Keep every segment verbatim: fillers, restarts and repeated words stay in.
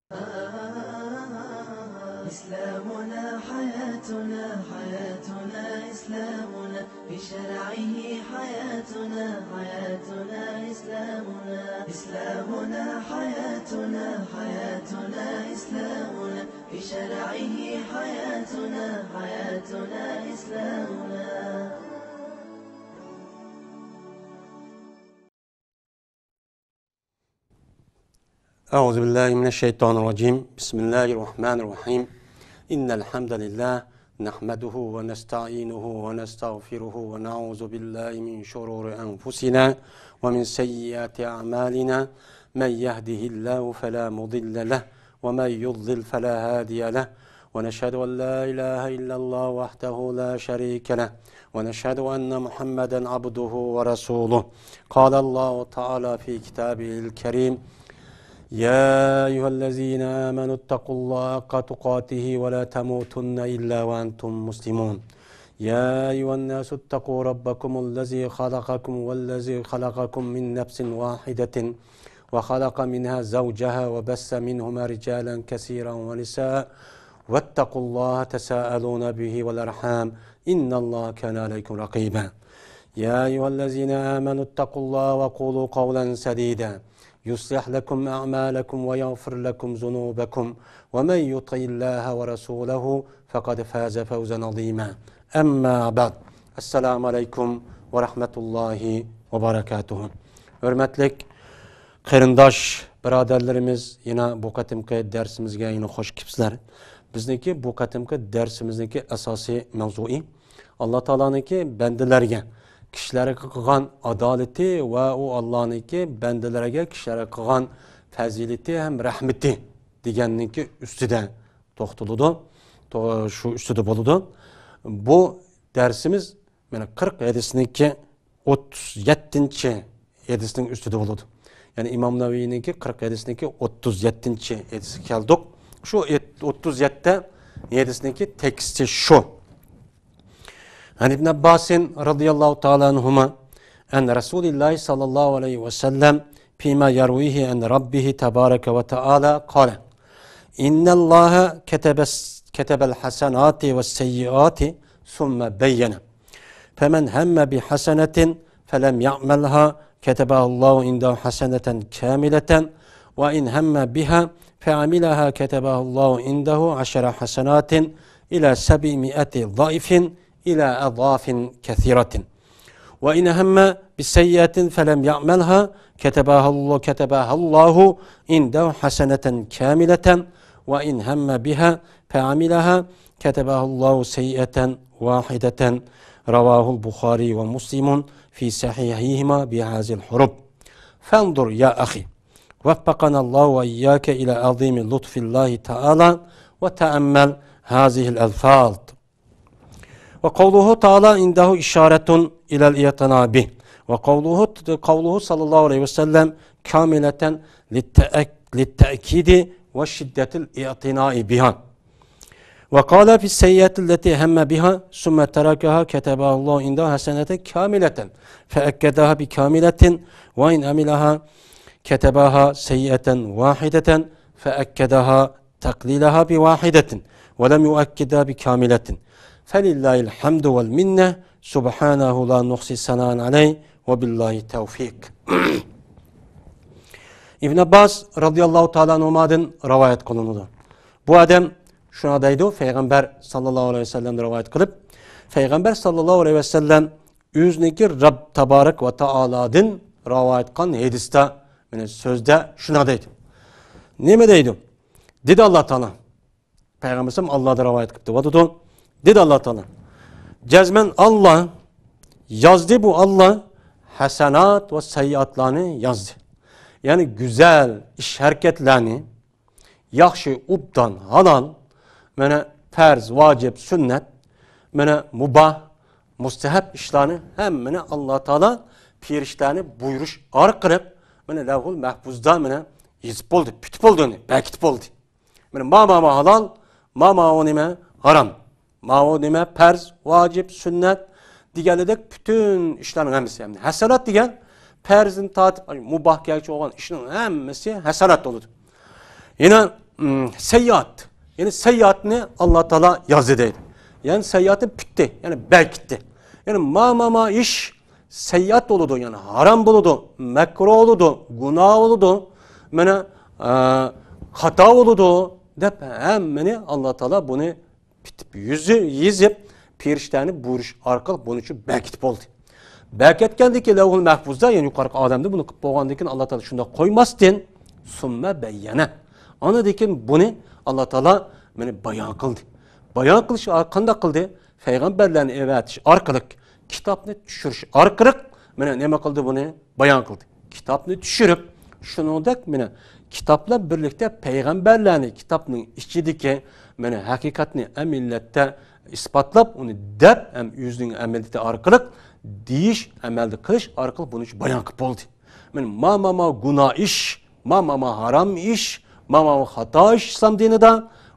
إسلامنا حياتنا، حياتنا إسلامنا، بشرعه حياتنا، حياتنا إسلامنا. إسلامنا حياتنا، حياتنا إسلامنا، بشرعه حياتنا، حياتنا إسلامنا. أعوذ بالله من الشيطان الرجيم. بسم الله الرحمن الرحيم. إن الحمد لله نحمده ونستعينه ونستغفره ونعوذ بالله من شرور أنفسنا ومن سيئات أعمالنا. من يهده الله فلا مضل له ومن يضلل فلا هادي له. ونشهد أن لا إله إلا الله وحده لا شريك له. ونشهد أن محمدا عبده ورسوله. قال الله تعالى في كتابه الكريم: يا أيها الذين آمنوا اتقوا الله حق تقاته ولا تموتن إلا وأنتم مسلمون. يا أيها الناس اتقوا ربكم الذي خلقكم والذي خلقكم من نفس واحدة وخلق منها زوجها وبث منهما رجالا كثيرا ونساء واتقوا الله تساءلون به والأرحام إن الله كان عليكم رقيبا. يا أيها الذين آمنوا اتقوا الله وقولوا قولا سديدا يصلح لكم أعمالكم ويغفر لكم ذنوبكم ومن يطع الله ورسوله فقد فاز فوزا عظيما. أما بعد. السلام عليكم ورحمة الله وبركاته. ھۆرمەتلىك قېرىنداش بۇرادەرلىرىمىز، يەنە بۇ قېتىمقى دەرسىمىزگە يەنە خوش كېلىپسىلەر. بىزنىڭكى بۇ قېتىمقى دەرسىمىزنىڭكى ئاساسىي مەۋزۇيى ئاللا تائالانىڭكى بەندىلەرگە، كىشىلەرگە قىلغان ئادالىتى ۋە ئۇ ئاللانىڭكى بەندىلەرگە، كىشىلەرگە قىلغان پەزىلىتى ھەم رەھمىتى دېگەننىڭكى ئۈستىدە توختىلىدۇ. تو-، شۇ ئۈستىدە بولىدۇ. بۇ دەرسىمىز مانا قىرىق ھەدىسنىڭكى ئوتتۇز يەتتىنچى ھەدىسنىڭ ئۈستىدە بولىدۇ. يەنى ئىمام نەۋەۋىنىڭكى قىرىق ھەدىسنىڭكى ئوتتۇز يەتتىنچى ھەدىسىگە كەلدۇق. شۇ ئوتتۇز يەتتە ھەدىسنىڭكى تېكىستى شۇ. عن ابن عباس رضي الله تعالى عنهما عن رسول الله صلى الله عليه وسلم فيما يرويه عن ربه تبارك وتعالى قال: إن الله كتب، كتب الحسنات والسيئات ثم بين. فمن هم بحسنة فلم يعملها كتبها الله عنده حسنة كاملة، وإن هم بها فعملها كتبها الله عنده عشر حسنات إلى سبعمائة ضعف إلى أضعاف كثيرة. وإن هم بسيئة فلم يعملها كتبها الله، كتبها الله عنده حسنة كاملة، وإن هم بها فعملها كتبها الله سيئة واحدة. رواه البخاري ومسلم في صحيحيهما بهذه الحروف. فانظر يا أخي، وفقنا الله وإياك إلى عظيم لطف الله تعالى، وتأمل هذه الألفاظ. وقوله تعالى عنده إشارة إلى الاعتناء به. وقوله، قوله صلى الله عليه وسلم كاملة للتأك-، للتأكيد وشدة الاعتناء بها. وقال في السيئة التي هم بها ثم تركها كتبها الله عنده حسنة كاملة فأكدها بكاملة، وإن عملها كتبها سيئة واحدة فأكدها تقليلها بواحدة ولم يؤكدها بكاملة. فلله الحمد والمنة، سبحانه لا نحصي ثناء عليه، وبالله التوفيق. ئىبن ئابباس رەزىياللاھۇ تائالا ئەنھۇمادىن رىۋايەت قىلىنىدۇ. بۇ ئادەم شۇنداق دەيدۇ، پەيغەمبەر ساللاللاھۇ ئەلەيھى ۋەسەللەمدىن رىۋايەت قىلىپ، پەيغەمبەر ساللاللاھۇ ئەلەيھى ۋەسەللەم ئۆزىنىڭكى رەب تابارەك ۋە تائالادىن رىۋايەت قىلغان ھەدىستە، يەنى سۆزدە شۇنداق دەيدۇ. نېمە دەيدۇ؟ دېدى ئاللا تائالا. پەيغەمبىرىمىز ئاللادىن رىۋايەت قىلىپتۇ. دېدى ئاللا تائالا. جەزمەن ئاللا يازدى، بۇ ئاللا ھەسەنات ۋە سەييئاتلارنى يازدى. يەنى گۈزەل ئىش ھەرىكەتلەرنى، ياخشى، ئوبدان، ھالال، مانا پەرز، ۋاجىپ، سۈننەت، مانا مۇباھ، مۇستەھەب ئىشلارنى ھەممىنى ئاللا تائالا پېرىشتىلەرنى بۇيرۇش ئارقىلىق مانا لەۋھۇل مەھپۇزدا مانا يېزىپ بولدى، پۈتۈپ بولدى، ئۇنى بەكىتىپ بولدى. مانا ما، ما، ما ھالال، ما، ماۋۇ نېمە ھارام، ماۋۇ نېمە پەرز، ۋاجىپ، سۈننەت دېگەنلىدەك پۈتۈن ئىشلارنىڭ ھەممىسى. ھەسەنات دېگەن پەرزدىن تارتىپ مۇباھقىچە بولغان ئىشنىڭ ھەممىسى ھەسەنات بولىدۇ. يەنە ئىم، سەييات. يەنى سەيياتنى ئاللا تائالا يازدى دەيدۇ. يەنى سەيياتنى پۈتتى، يەنى بەكىتتى. يەنى ما، ما، ما ئىش سەييات بولىدۇ، يەنى ھارام بولىدۇ، مەكرۇھ بولىدۇ، گۇناھ بولىدۇ، مانا، ئە، خاتا بولىدۇ دەپ ھەممىنى ئاللا تائالا بۇنى پۈتۈپ يۈزى، يېزىپ، پېرىشتەنى بۇيرۇش ئارقىلىق بۇنى شۇ بەكىتىپ بولدى. بەكەتكەندىن كېيىن لەۋھۇل مەھپۇزدا، يەنى يۇقىرىقى ئالەمدە بۇنى قىلىپ بولغاندىن كېيىن، ئاللا تائالا شۇنداق قويماستىن، سۇممە بەييەنە. ئاندىن كېيىن بۇنى ئاللا تائالا مانا بايان قىلدى. بايان قىلىش ئار-، قانداق قىلدى؟ پەيغەمبەرلەرنى ئەۋەتىش ئارقىلىق، كىتابنى چۈشۈرۈش ئارقىلىق، مانا نېمە قىلدى بۇنى؟ بايان قىلدى. كىتابنى چۈشۈرۈپ، شۇنىڭدەك مانا كىتاب بىلەن بىرلىكتە پەيغەمبەرلەرنى كىتابنىڭ ئىچىدىكى مانا ھەقىقەتنى ئەمەلىيەتتە ئىسپاتلاپ، ئۇنى دەپ ھەم ئۆزىنىڭ ئەمەلىيىتى ئارقىلىق دېيىش، ئەمەلدە قىلىش ئارقىلىق بۇنى بايان قىلىپ بولدى. مانا ما، ما، ما گۇناھ ئىش، ما، ما، ما ھارام ئىش، ما، ما، ما خاتا ئىش ئىسلام دىنىدا،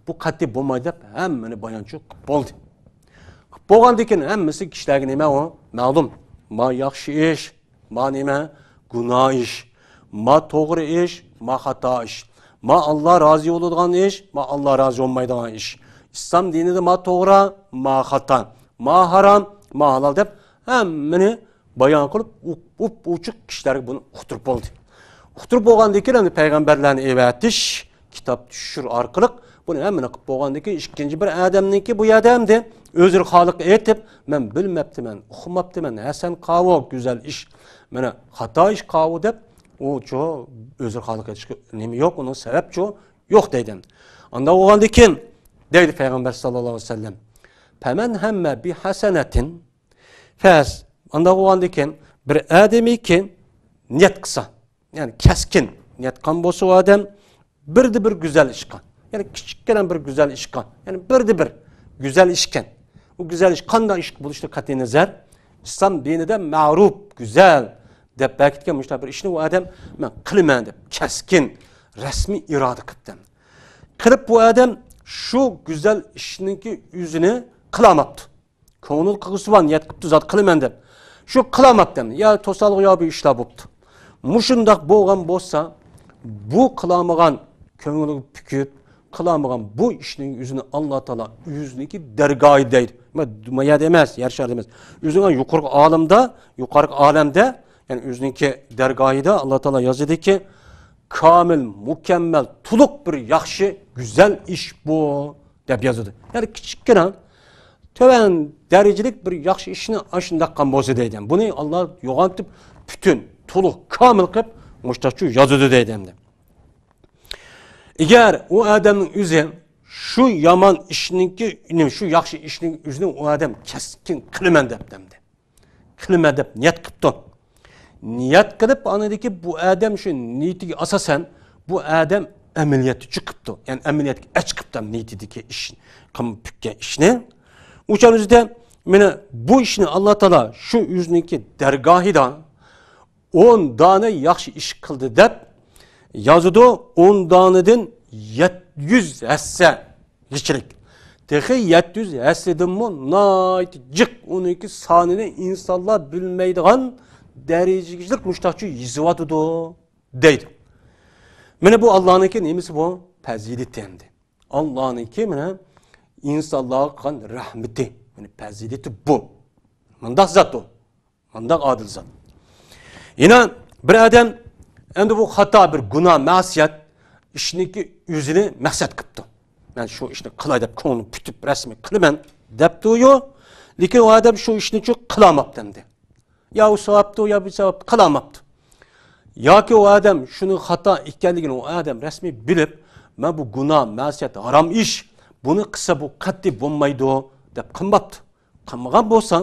بۇ قەتئىي بولمايدۇ دەپ ھەممىنى بايانچۇ قىلىپ بولدى. قىلىپ بولغاندىن كېيىن ھەممىسى كىشىلەرگە نېمە ئۇ؟ مەلۇم. ما ياخشى ئىش، ما نېمە؟ گۇناھ ئىش. ما توغرا ئىش، ما خاتا ئىش. ما ئاللا رازى بولىدىغان ئىش، ما ئاللا رازى بولمايدىغان ئىش. ئىسلام دىنىدا ما توغرا، ما خاتا، ما ھارام، ما ھالال دەپ ھەممىنى بايان قىلىپ، ئۇپ-، ئۇپ-ئوچۇق كىشىلەرگە بۇنى ئۇقتۇرۇپ بولدى. ئۇقتۇرۇپ بولغاندىن كېيىن، ئەمدى پەيغەمبەرلەرنى ئەۋەتىش، كىتاب چۈشۈر ئارقىلىق بۇنى ھەممىنى قىلىپ بولغاندىن كېيىن، ئىككىنچى بىر ئادەمنىڭكى بۇ يەردە ئەمدى ئۆزرە خالىق ئېيتىپ، مەن بىلمەپتىمەن، ئۇقماپتىمەن، ھەسەن قاۋۇ، گۈزەل ئىش، مانا خاتا ئىش قاۋۇ دەپ، ئۇچۇ ئۆزرە خالىق ئېيتىشقا نېمە يوق، ئۇنىڭ سەۋەبچۇ يوق دەيدۇ. ئانداق بولغاندىن كېيىن دەيدۇ پەيغەمبەر ساللاللاھۇ ئەلەيھى ۋەسەللەم، پەمەن ھەممە بىھەسەنەتىن، پەس، ئانداق بولغاندىن كېيىن بىر ئادەمكى نىيەت قىلسا، يەنى كەسكىن نىيەت قىلغان بولسا ئۇ ئادەم بىردە بىر گۈزەل ئىشقا، يەنى كىچىككىنە بىر گۈزەل ئىشقا، يەنى بىردە بىر گۈزەل ئىشكەن. ئۇ گۈزەل ئىش قانداق ئىش بولۇشىدىن قەتئىينەزەر، ئىسلام دىنىدا مەرۇپ، گۈزەل دەپ بەكىتكەن مۇشۇنداق بىر ئىشنى ئۇ ئادەم مەن قىلىمەن دەپ كەسكىن، رەسمىي ئىرادە قىپتۇ. قىلىپ بۇ ئادەم شۇ گۈزەل ئىشنىڭكى ئۆزىنى قىلالماپتۇ. كۆڭلىدە قىلغۇسى بار، نىيەت قىپتۇ زات قىلىمەن دەپ. شۇ قىلالماپتۇ. يا توسالغۇ يا بىر ئىشلار بوپتۇ. مۇشۇنداق بولغان بولسا، بۇ قىلالمىغان، كۆڭلىگە پۈكۈپ قىلالمىغان بۇ ئىشنىڭ ئۆزىنى ئاللا تائالا ئۆزىنىڭكى دەرگاھى دەيدۇ. ما، ما يەردە ئەمەس، يەر شارىدا ئەمەس. ئۆزىنىڭ يۇقىرىقى ئالەمدە، يۇقىرىقى ئالەمدە، يەنى ئۆزىنىڭكى دەرگاھىدا ئاللا تائالا يازىدۇكى، كامىل، مۇكەممەل، تولۇق بىر ياخشى، گۈزەل ئىش بۇ، دەپ يازىدۇ. يەنى كىچىككىنە، تۆۋەن دەرىجىلىك بىر ياخشى ئىشنى ئاشۇنداق قىلغان بولسا دەيدۇ. بۇنى ئاللا يوغانتىپ، پۈتۈن، تولۇق، كامىل قىلىپ، مۇشتاقچۇ يازىدۇ دەيدۇ ئەمدى. ئەگەر ئۇ ئادەمنىڭ ئۆزى شۇ يامان ئىشنىڭكى، شۇ ياخشى ئىشنىڭ ئۆزىنى ئۇ ئادەم كەسكىن قىلىمەن دەپتۇ ئەمدى. قىلىمەن دەپ نىيەت قىپتۇ. نىيەت قىلىپ، ئاندىكى بۇ ئادەم شۇ نىيىتىگە ئاساسەن، بۇ ئادەم ئەمەلىيەتتە چىقىپتۇ. يەنى ئەمەلىيەتكە ئەچىقىپتۇ نىيىتىدىكى ئىش، قىلىپ پۈتكەن ئىشنى. ئۇ چاغ ئۆزىدە، مانا بۇ ئىشنى ئاللا تائالا شۇ ئۆزىنىڭكى دەرگاھىدا ئون دانە ياخشى ئىش قىلدى دەپ يازىدۇ. ئون دانىدىن يەتتە يۈز ھەسسە يېشىلىك. تېخى يەتتە يۈز ھەسسىدىنمۇ ناھايىتى جىق، ئۇنىڭكى سانىنى ئىنسانلار بىلمەيدىغان دەرىجىگىچىلىك مۇشتاقچۇ يېزىۋاتىدۇ، دەيدۇ. مانا بۇ ئاللانىڭكى نېمىسى بۇ؟ پەزىلىتى ئەمدى. ئاللانىڭكى مانا ئىنسانلارغا قىلغان رەھمىتى، مانا پەزىلىتى بۇ. مۇنداق زات ئۇ. مۇنداق ئادىل زات. يەنە بىر ئادەم ئەمدى بۇ خاتا بىر گۇناھ، مەسىيەت ئىشنىڭكى ئۆزىنى مەقسەت قىپتۇ. مەن شۇ ئىشنى قىلاي دەپ كۆڭلۈم پۈتۈپ رەسمىي قىلىمەن دەپتۇ يو. لېكىن ئۇ ئادەم شۇ ئىشنى شۇ قىلالماپتۇ ئەمدى. يا ئۇ ساۋابتۇ، يا بۇ ساۋابتۇ قىلالماپتۇ. ياكى ئۇ ئادەم شۇنىڭ خاتا ئىكەنلىكىنى ئۇ ئادەم رەسمىي بىلىپ، مەن بۇ گۇناھ، مەسىيەت، ھارام ئىش، بۇنى قىلسا بۇ قەتئىي بولمايدۇ دەپ قىلماپتۇ. قىلمىغان بولسا،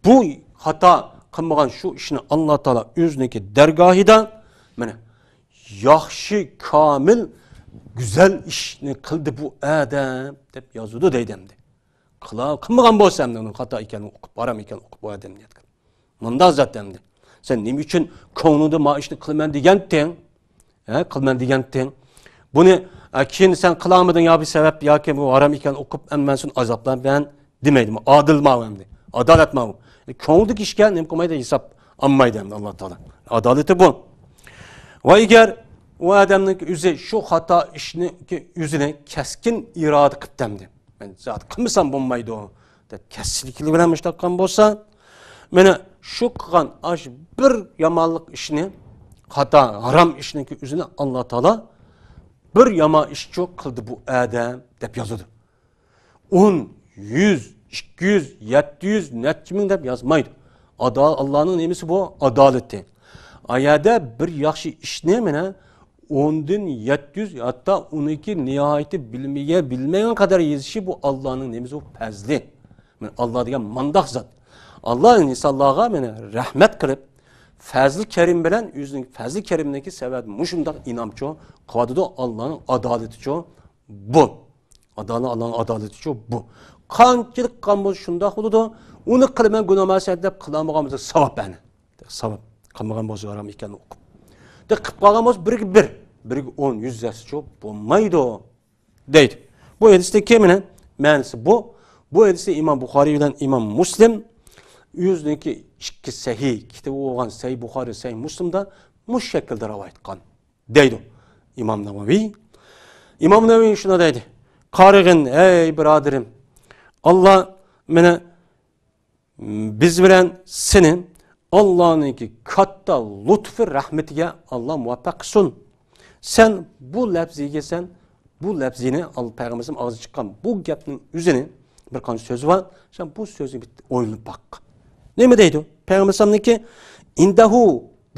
بۇ خاتا قىلمىغان شۇ ئىشنى ئاللا تائالا ئۆزىنىڭكى دەرگاھىدا، مانا، ياخشى، كامىل، گۈزەل ئىشنى قىلدى بۇ ئادەم، دەپ يازىدۇ دەيدۇ ئەمدى. قىلا-، قىلمىغان بولسا ئەمدى ئۇنىڭ خاتا ئىكەنلىكىنى ئۇقۇپ، ھارام ئىكەنلىكىنى ئۇقۇپ، بۇ ئادەم نىيەت قىلىپ. مۇنداق زات ئەمدى. سەن نېمە ئۈچۈن كۆڭلۈڭدە ما ئىشنى قىلىمەن دېگەنتىڭ؟ ھە، قىلىمەن دېگەنتىڭ. بۇنى، ئە، كېيىن سەن قىلالمىدىڭ يا بىر سەۋەب ياكى بۇ ھارام ئىكەنلىكىنى ئۇقۇپ، ئەمدى مەن سېنى ئازابلايمەن دېمەيدۇ. ئادىل ماۋۇ ئەمدى. ئادالەت ماۋۇ. كۆڭۈلدىكى ئىشكەن نېمە قىلمايدۇ، ھېساب ئالمايدۇ ئەمدى ئاللا تائالا. ئادالىتى بۇ. ۋە ئەگەر ئۇ ئادەمنىڭكى ئۆزى شۇ خاتا ئىشنىڭكى ئۆزىنى كەسكىن ئىرادە قىپتۇ ئەمدى. مەن زادى قىلمىسام بولمايدۇ، دەپ كەسكىنلىك بىلەن مۇشۇنداق قىلغان بولسا، مانا شۇ قىلغان ئاش بىر يامانلىق ئىشنى، خاتا، ھارام ئىشنىڭكى ئۆزىنى ئاللا تائالا بىر يامان ئىشچۇ قىلدى بۇ ئادەم، دەپ يازىدۇ. ئون، يۈز، ئىككى يۈز، يەتتە يۈز، نەچچە مىڭ دەپ يازمايدۇ. ئادا-، ئاللانىڭ نېمىسى بۇ؟ ئادالىتى. ئايەدە بىر ياخشى ئىشنى مانا ئوندىن يەتتە يۈز، ھەتتا ئون ئىككى نىھايىتى بىلمىگە-، بىلمەيدىغان قەدەر يېزىشى بۇ ئاللانىڭ نېمىسى؟ بۇ پەزلى. مانا ئاللا دېگەن مانداق زات. ئاللا ئىنسانلارغا مانا رەھمەت قىلىپ، پەزلى كەرىم بىلەن ئۆزىنىڭ پەزلى كەرىمىنىڭكى سەۋەبى مۇشۇنداق ئىنامچۇ قىلىۋاتىدۇ. ئاللانىڭ ئادالىتىچۇ بۇ. ئادالەت، ئاللانىڭ ئادالىتىچۇ بۇ. قانچىلىك قىلغان بولسا شۇنداق بولىدۇ. ئۇنى قىلىمەن، گۇناھ مەسىلەت دەپ قىلالمىغان بولسا ساۋاب ئەنە. ساۋاب. قىلمىغان بولسا ھارام ئىكەنلىكىنى ئۇقۇپ. دەپ قىلىپ قالغان بولسا بىرگە بىر، بىرگە ئون، يۈز دەسىچۇ بولمايدۇ، دەيدۇ. بۇ ھەدىستىكى مانا مەنىسى بۇ. بۇ ھەدىسنى ئىمام بۇخارىي بىلەن ئىمام مۇسلىم ئۆزىنىڭكى ئىككى سەھىھ كىتابى بولغان سەھىھ بۇخارىي، سەھىھ مۇسلىمدا مۇشۇ شەكىلدە رىۋايەت قىلغان، دەيدۇ ئىمام نەۋەۋىي. ئىمام نەۋەۋىي شۇنداق دەيدۇ، قارىغىن، ئەي بۇرادىرىم، ئاللا مانا بىز بىلەن سېنى ئاللانىڭكى كاتتا لۇتپى رەھمىتىگە ئاللا مۇۋەپپەق قىلسۇن. سەن بۇ لەپزىگە سەن بۇ لەپزىنى ئال-، پەيغەمبىرىمىزنىڭ ئاغزىدىن چىققان بۇ گەپنىڭ ئۆزىنى، بىر قانچە سۆزى بار، سەن بۇ سۆزنى بىر ئويلىنىپ باق. نېمە دەيدۇ؟ پەيغەمبىرىمىزنىڭكى ئىندەھۇ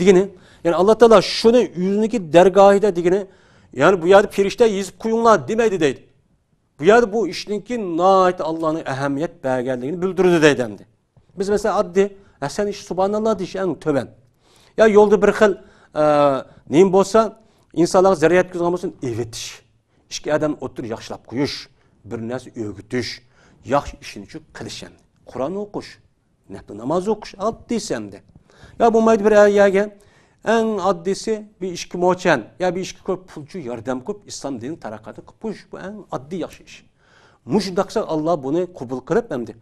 دېگىنى، يەنى ئاللا تائالا شۇنى ئۆزىنىڭكى دەرگاھىدا دېگىنى، يەنى بۇ يەردە پەرىشتە يېزىپ قويۇڭلار دېمەيدۇ دەيدۇ. بۇ يەردە بۇ ئىشنىڭكى ناھايىتى ئاللانىڭ ئەھمىيەت بەرگەنلىكىنى بىلدۈرىدۇ دەيدۇ ئەمدى. بىز مەسىلەن ئاددىي ھەسەن ئىش سۇبھاناللا دېيىش ئەڭ تۆۋەن. يا يولدا بىر خىل، ئە، نېمە بولسا، ئىنسانلارغا زەرەر يەتكۈزىدىغان بولسا ئېۋىتىش. ئىككى ئادەمنى ئوتتۇرىغا ياخشىلاپ قويۇش، بىر نەرسە ئۆگىتىش، ياخشى ئىشنى شۇ قىلىش ئەمدى. قۇرئان ئوقۇش، نەپلى ناماز ئوقۇش، ئاددىيسى ئەمدى. يا بولمايدۇ بىر يەرگە، ئەڭ ئاددىيسى بىر ئىككى موچەن، يا بىر ئىككى كوي پۇلچۇ ياردەم قىلىپ، ئىسلام دىنىنى تەرەققىياتقا قىلىپ قويۇش. بۇ ئەڭ ئاددىي ياخشى ئىش. مۇشۇنداق قىلساق، ئاللا بۇنى قوبۇل قىلىپ ئەمدى،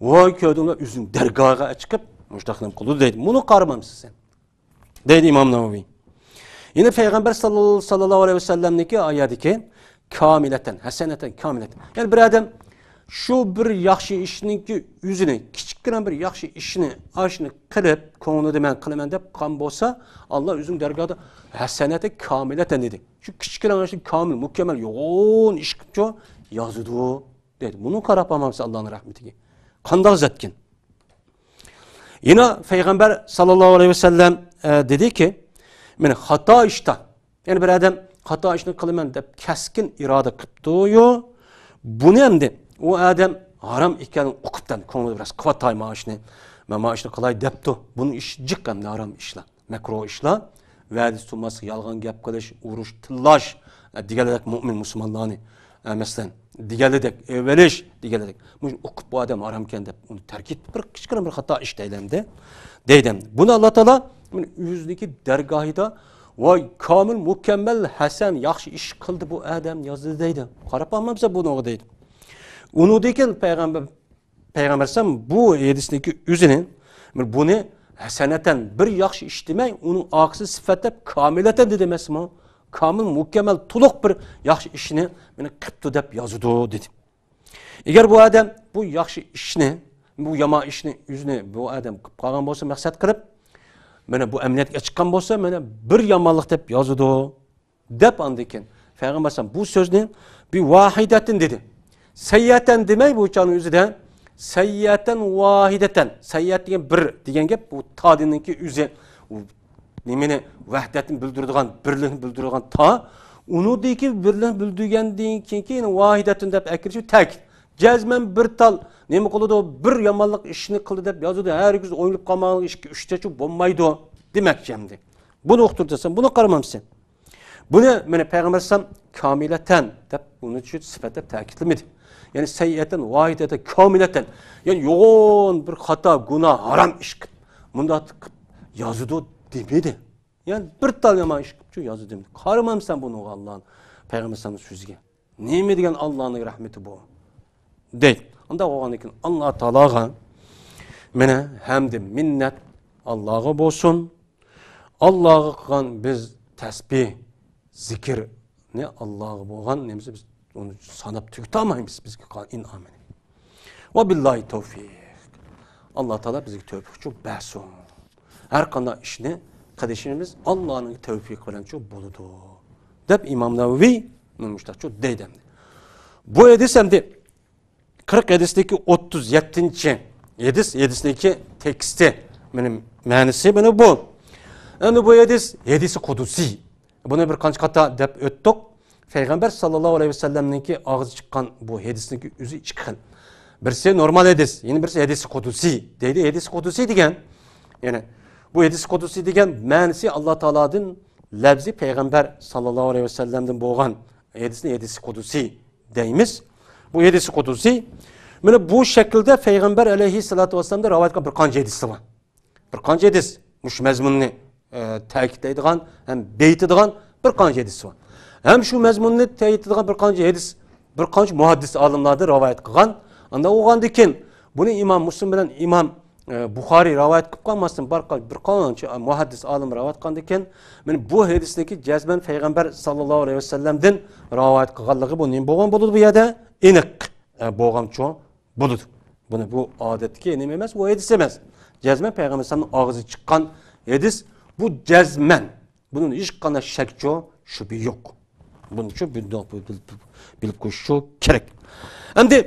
ۋاي، كۆردۈڭلار، ئۆزىنىڭ دەرگاھىغا چىقىپ مۇشۇنداق نېمە قىلدى دەيدۇ. مۇنى قارىمامسىز سەن؟ دەيدۇ ئىمام نەۋەۋىي. يەنە پەيغەمبەر ساللاللاھۇ ئەلەيھى ۋەسەللەمنىڭكى ئايەتىكى كامىلەتەن، ھەسەنەتەن، كامىلەتەن. يەنى بىر ئادەم شۇ بىر ياخشى ئىشنىڭكى ئۆزىنى، كىچىككىنە بىر ياخشى ئىشنى، ئاشنى قىلىپ، كۆڭلىدە مەن قىلىمەن دەپ قىلغان بولسا، ئاللا ئۆزىنىڭ دەرگاھىدا ھەسەنەتەن كامىلەتەن دېدى. شۇ كىچىككىنە ئىشنى كامىل، مۇكەممەل، يوغان ئىش قىلىپچۇ يازىدۇ، دەيدۇ. بۇنى قاراپ باقمامسىز ئاللانىڭ رەھمىتىگە؟ قانداق زاتكىن؟ يەنە پەيغەمبەر ساللاللاھۇ ئەلەيھى ۋەسەللەم، ئە، دېدىكى، مانا خاتا ئىشتا، يەنى بىر ئادەم خاتا ئىشنى قىلىمەن دەپ كەسكىن ئىرادە قىپتۇ-يۇ، بۇنى ئەمدى ئۇ ئادەم ھارام ئىكەنلىكىنى ئۇقۇپتەن، كۆڭلىدە بىر نەرسە قىلىۋاتاي، مانا ئىشنى، مەن مانا ئىشنى قىلاي دەپتۇ. بۇنىڭ ئىشى جىق ئەمدى ھارام ئىشلار. مەكرۇ ئىشلار، ۋەدىسى تۇتماسلىق، يالغان گەپ قىلىش، ئۇرۇش، تىللاش، ئە، دېگەنلىك مۇئمىن مۇسۇلمانلارنى، ئە، مەسىلەن، دېگەنلىك، ئېۋىلىش دېگەنلىك. مۇشۇ ئۇقۇپ بۇ ئادەم ھارامكەن دەپ ئۇنى تەرك ئېتىپ، بىر كىچىككىنە بىر خاتا ئىش دەيلەمدى. دەيدۇ. بۇنى ئاللا تائالا ئۆزىنىڭكى دەرگاھىدا، ۋاي، كامىل، مۇكەممەل، ھەسەن، ياخشى ئىش قىلدى بۇ ئادەم يازدى دەيدۇ. قاراپ باقمامسەن بۇنىڭغا دەيدۇ. ئۇنىڭدىن كېيىن پەيغەمبەر پەيغەمبەر ئەلەيھىسسالام بۇ ھەدىسنىڭكى ئۆزىنى، بۇنى ھەسەنەتەن، بىر ياخشى ئىش دېمەي، ئۇنىڭ ئارقىسىدا سىپەتلەپ كامىلەتەن دېدى ئەمەسمۇ؟ كامىل، مۇكەممەل، تولۇق بىر ياخشى ئىشنى مانا قىپتۇ دەپ يازىدۇ دېدى. ئەگەر بۇ ئادەم بۇ ياخشى ئىشنى، بۇ يامان ئىشنى ئۆزىنى بۇ ئادەم قىلىپ قالغان بولسا، مەقسەت قىلىپ، مانا بۇ ئەمەلىيەتكە چىققان بولسا، مانا بىر يامانلىق دەپ يازىدۇ. دەپ ئاندىن كېيىن پەيغەمبەر ئەلەيھىسسالام بۇ سۆزنى بىۋاھىدەتىن دېدى. سەييەتەن دېمەي بۇ چاغنىڭ ئۆزىدە، سەييەتەن ۋاھىدەتەن. سەييەت دېگەن بىر دېگەن گەپ، بۇ تادىنىڭكى ئۆزى، ئۇ نېمىنى، ۋەھدەتنى بىلدۈرىدىغان، بىرلىكنى بىلدۈرىدىغان تا. ئۇنىڭدىكى بىرلىكنى بىلدۈرگەندىن كېيىنكى يەنە ۋاھىدەتۇن دەپ ئەكىرىشى تەكىت. جەزمەن بىر تال نېمە قىلىدۇ، بىر يامانلىق ئىشنى قىلدى دەپ يازىدۇ، ھەرگىز ئويلىنىپ قالمىغان ئىككى، ئۈچتەچۇ بولمايدۇ دېمەكچى ئەمدى. بۇنى ئۇقتۇرىسەن، بۇنى قارىمامسەن. بۇنى مانا پەيغەمبەر ئەلەيھىسسالام كامىلەتەن دەپ ئۇنى چۈشۈرۈپ سۈپەتلەپ تەكىتلىمىدى. يەنى سەييەتەن ۋاھىدەتەن كامىلەتەن. يەنى يوغان بىر خاتا، گۇناھ، ھارام ئىش قىلىپ، مۇنداق قىلىپ يازىدۇ دېمىدى. يەنى بىر تال يامان ئىش قىلىپچۇ يازىدۇ دېمىدى. قارىمامسەن بۇنىڭغا ئاللا پەيغەمبەر ئەلەيھىسسالامنىڭ سۆزىگە. نېمە دېگەن ئاللانىڭ رەھمىتى بۇ؟ دەيدۇ. ئۇنداق بولغاندىن كېيىن ئاللا تائالاغا مانا ھەمدە مىننەت ئاللاغا بولسۇن. ئاللاغا قىلغان بىز تەسبىھ، زىكىرنى، ئاللاغا بولغان نېمىسى، بىز ئۇنى ساناپ تۈگىتالمايمىز، بىزگە قىلغان ئىنئامىنى. ۋە بىللاھى تەۋفىق. ئاللا تائالا بىزگە تەۋپىقچۇ بەرسۇن. ھەر قانداق ئىشنى قىلىشىمىز ئاللانىڭ تەۋپىقى بىلەنچۇ بولىدۇ، دەپ ئىمام نەۋەۋى مۇشۇنداقچۇ دەيدۇ ئەمدى. بۇ ھەدىس ئەمدى قىرىق ھەدىستىكى ئوتتۇز يەتتىنچى ھەدىس، ھەدىسنىڭكى تېكىستى، مېنىڭ مەنىسى مانا بۇ. ئەمدى بۇ ھەدىس، ھەدىسى قۇدسىي. بۇنى بىر قانچە قاتا دەپ ئۆتتۇق. پەيغەمبەر ساللاللاھۇ ئەلەيھى ۋەسەللەمنىڭكى ئاغزى چىققان بۇ ھەدىسنىڭكى ئۆزى ئىككى خىل. بىرسى نورمال ھەدىس، يەنە بىرسى ھەدىسى قۇدسىي دەيدۇ. ھەدىسى قۇدسىي دېگەن، يەنى بۇ ھەدىسى قۇدسىي دېگەن مەنىسى ئاللا تائالادىن، لەپزى پەيغەمبەر ساللاللاھۇ ئەلەيھى ۋەسەللەمدىن بولغان ھەدىسنى ھەدىسى قۇدسىي دەيمىز. بۇ ھەدىسى قۇدسىي. مانا بۇ شەكىلدە پەيغەمبەر ئەلەيھىسسالاتۇ ۋەسسالامدىن رىۋايەت قىلغان بىر قانچە ھەدىسى بار. بىر قانچە ھەدىس مۇشۇ مەزمۇننى، ئە، تەكىتلەيدىغان ھەم بېيىتىدىغان بىر قانچە ھەدىس بار. ھەم شۇ مەزمۇننى تەكىتلەيدىغان بىر قانچە ھەدىس، بىر قانچە مۇھەددىس ئالىملاردىن رىۋايەت قىلغان. ئانداق بولغاندىكىن، بۇنى ئىمام مۇسلىم بىلەن ئىمام، ئە، بۇخارىي رىۋايەت قىلىپ قالماستىن، بىر قا-، بىر قانچە مۇھەددىس ئالىم رىۋايەت قىلغاندىكىن، مانا بۇ ھەدىسنىڭكى جەزمەن پەيغەمبەر ساللاللاھۇ ئەلەيھى ۋەسەللەمدىن رىۋايەت قىلغانلىقى بۇ نېمە بولغان بولىدۇ بۇ يەردە؟ ئېنىق، ئە، بولغانچۇ بولىدۇ. بۇنى بۇ ئادەتتىكى نېمە ئەمەس، بۇ ھەدىس ئەمەس. جەزمەن پەيغەمبەر ئەلەيھىسسالامنىڭ ئاغزىدىن چىققان ھەدىس، بۇ جەزمەن. بۇنىڭ ھېچقانداق شەكچۇ شۈبھە يوق. بۇنىچۇ بىلىپ، بىلىپ، بىلىپ قويۇشچۇ كېرەك. ئەمدى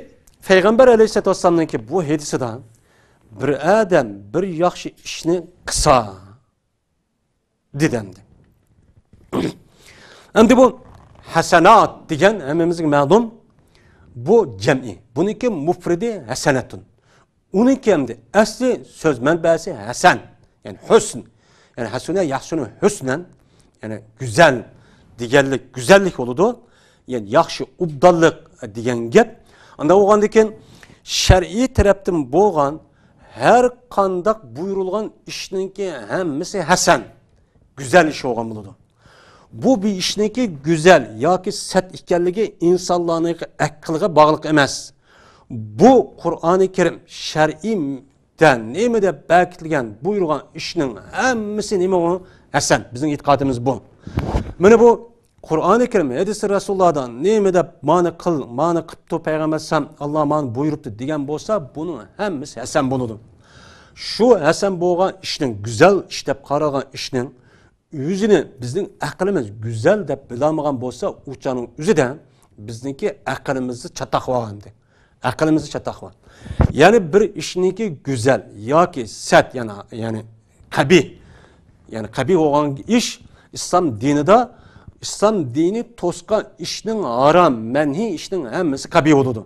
پەيغەمبەر ئەلەيھىسسالاتۇ ۋەسسالامنىڭكى بۇ ھەدىسىدە بىر ئادەم بىر ياخشى ئىشنى قىلسا، دېدى ئەمدى. ئەمدى بۇ ھەسەنات دېگەن ھەممىمىزگە مەلۇم، بۇ جەمئىي. بۇنىڭكى مۇپرىدى ھەسەنەتۇن. ئۇنىڭكى ئەمدى ئەسلى سۆز مەنبەسى ھەسەن، يەنى ھۆسن. يەنى ھەسۇنە يەھسۇنۇ ھۆسنەن، يەنى گۈزەل دېگەنلىك، گۈزەللىك بولىدۇ. يەنى ياخشى، ئوبدانلىق دېگەن گەپ. ئانداق بولغاندىكىن شەرئىي تەرەپتىن بولغان ھەر قانداق بۇيرۇلغان ئىشنىڭكى ھەممىسى ھەسەن، گۈزەل ئىش بولغان بولىدۇ. بۇ بىر ئىشنىڭكى گۈزەل ياكى سەت ئىكەنلىكى ئىنسانلارنىڭ ئەقلىگە باغلىق ئەمەس. بۇ قۇرئانى كەرىم شەرئىيدە نېمە دەپ بەكىتىلگەن، بۇيرۇغان ئىشنىڭ ھەممىسى نېمە ئۇ؟ ھەسەن. بىزنىڭ ئېتىقادىمىز بۇ. مانا بۇ قۇرئانى كەرىم، ھەدىسى رەسۇلۇللادا نېمە دەپ، مانا قىل، مانا قىپتۇ پەيغەمبەر ئەلەيھىسسالام، ئاللا مانا بۇيرۇپتۇ دېگەن بولسا، بۇنىڭ ھەممىسى ھەسەن بولىدۇ. شۇ ھەسەن بولغان ئىشنىڭ، گۈزەل ئىش دەپ قارالغان ئىشنىڭ ئۆزىنى بىزنىڭ ئەقلىمىز گۈزەل دەپ بىلالمىغان بولسا، ئۇ چاغنىڭ ئۆزىدە بىزنىڭكى ئەقلىمىزدە چاتاق بارغانىدى. ئەقلىمىزدە چاتاق بار. يەنى بىر ئىشنىڭكى گۈزەل ياكى سەت، يەنى، يەنى قەبىھ، يەنى قەبىھ بولغان ئىش ئىسلام دىنىدا، ئىسلام دىنى توسقان ئىشنىڭ، ھارام، مەنھىي ئىشنىڭ ھەممىسى قەبىھ بولىدۇ.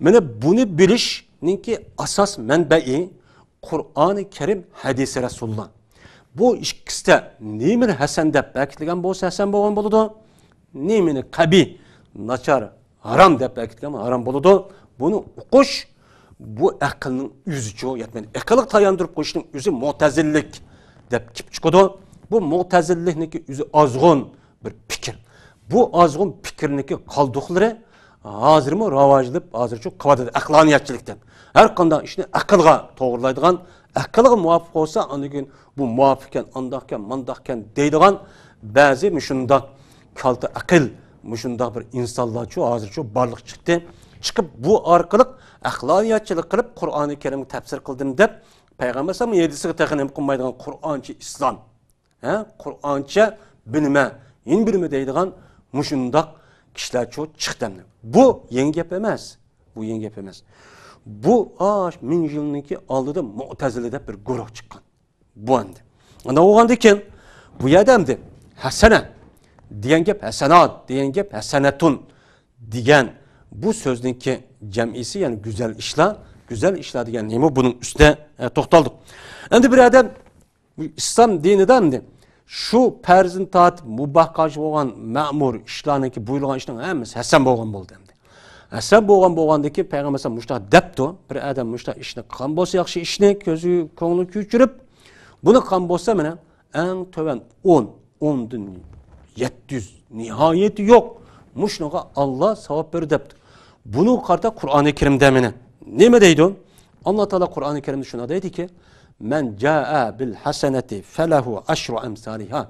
مانا بۇنى بىلىشنىڭكى ئاساس مەنبەئى قۇرئانى كەرىم، ھەدىسى رەسۇلۇللا. بۇ ئىككىسىدە نېمىنى ھەسەن دەپ بەكىتىلگەن بولسا، ھەسەن بولغان بولىدۇ. نېمىنى قەبىھ، ناچار، ھارام دەپ بەكىتىلگەن ھارام بولىدۇ. بۇنى ئوقۇش، بۇ ئەقىلنىڭ ئۆزىچۇ يەتمەيدۇ. ئەقىلگە تاياندۇرۇپ قويۇشنىڭ ئۆزى مۇتەزىللىك دەپ كېلىپ چىقىدۇ. بۇ مۇتەزىللىكنىڭكى ئۆزى ئازغۇن بىر پىكىر. بۇ ئازغۇن پىكىرنىڭكى قالدۇقلىرى ھازىرمۇ راۋاجلىنىپ، ھازىرچۇ قىلىۋاتىدۇ ئەقلانىيەتچىلىكتىن. ھەر قانداق ئىشنى ئەقىلغا توغرىلايدىغان، ئەقىلگە مۇۋاپىق بولسا، ئاندىن كېيىن بۇ مۇۋاپىقكەن، ئانداقكەن، مانداقكەن دەيدىغان بەزى مۇشۇنداق كالتە ئەقىل، مۇشۇنداق بىر ئىنسانلارچۇ ھازىرچۇ بارلىققا چىقتى. چىقىپ، بۇ ئارقىلىق ئەقلانىيەتچىلىك قىلىپ، قۇرئانى كەرىمگە تەپسىر قىلدىم دەپ، پەيغەمبەر ئەلەيھىسسالام ھەدىسىگە تېخى نېمە قىلمايدىغان قۇرئانچە ئىسلام. ھە؟ قۇرئانچە بىلىمە، يەنە بىلىمە دەيدىغان مۇشۇنداق كىشىلەرچۇ چىقتى ئەمدى. بۇ يېڭى گەپ ئەمەس. بۇ يېڭى گەپ ئەمەس. بۇ ئاش مىڭ يىلنىڭكى ئالدىدا مۇتەزىلە دەپ بىر گۇرۇھ چىققان. بۇ ئەمدى. ئانداق بولغاندىكىن، بۇ يەردە ئەمدى ھەسەنە دېگەن گەپ، ھەسەنات دېگەن گەپ، ھەسەنەتۇن دېگەن بۇ سۆزنىڭكى جەمئىسى، يەنى گۈزەل ئىشلار، گۈزەل ئىشلار دېگەن نېمە؟ بۇنىڭ ئۈستىدە، ئە، توختالدۇق. ئەمدى بىر ئادەم ئىسلام دىنىدا ئەمدى شۇ پەرزدىن تارتىپ مۇباھقا بولغان مەمۇر ئىشلارنىڭكى، بۇيرۇلغان ئىشنىڭ ھەممىسى ھەسەن بولغان بولدى ئەمدى. ھەسەن بولغان بولغاندىكى پەيغەمبەر ئەلەيھىسسالام مۇشۇنداق دەپتۇ، بىر ئادەم مۇشۇنداق ئىشنى قىلغان بولسا، ياخشى ئىشنى كۆزى، كۆڭلى كۆچۈرۈپ، بۇنى قىلغان بولسا، مانا، ئەڭ تۆۋەن ئون، ئوندىن يەتتە يۈز، نىھايىتى يوق. مۇشۇنىڭغا ئاللا ساۋاب بېرىدۇ دەپتۇ. بۇنىڭغا قارىتا قۇرئانى كەرىمدە مانا نېمە دەيدۇ؟ ئاللا تائالا قۇرئانى كەرىمدە شۇنداق دەيدىكى، مەن جائە بىل ھەسەنەتى فەلەھۇ ئەشرۇ ئەمسالىھا.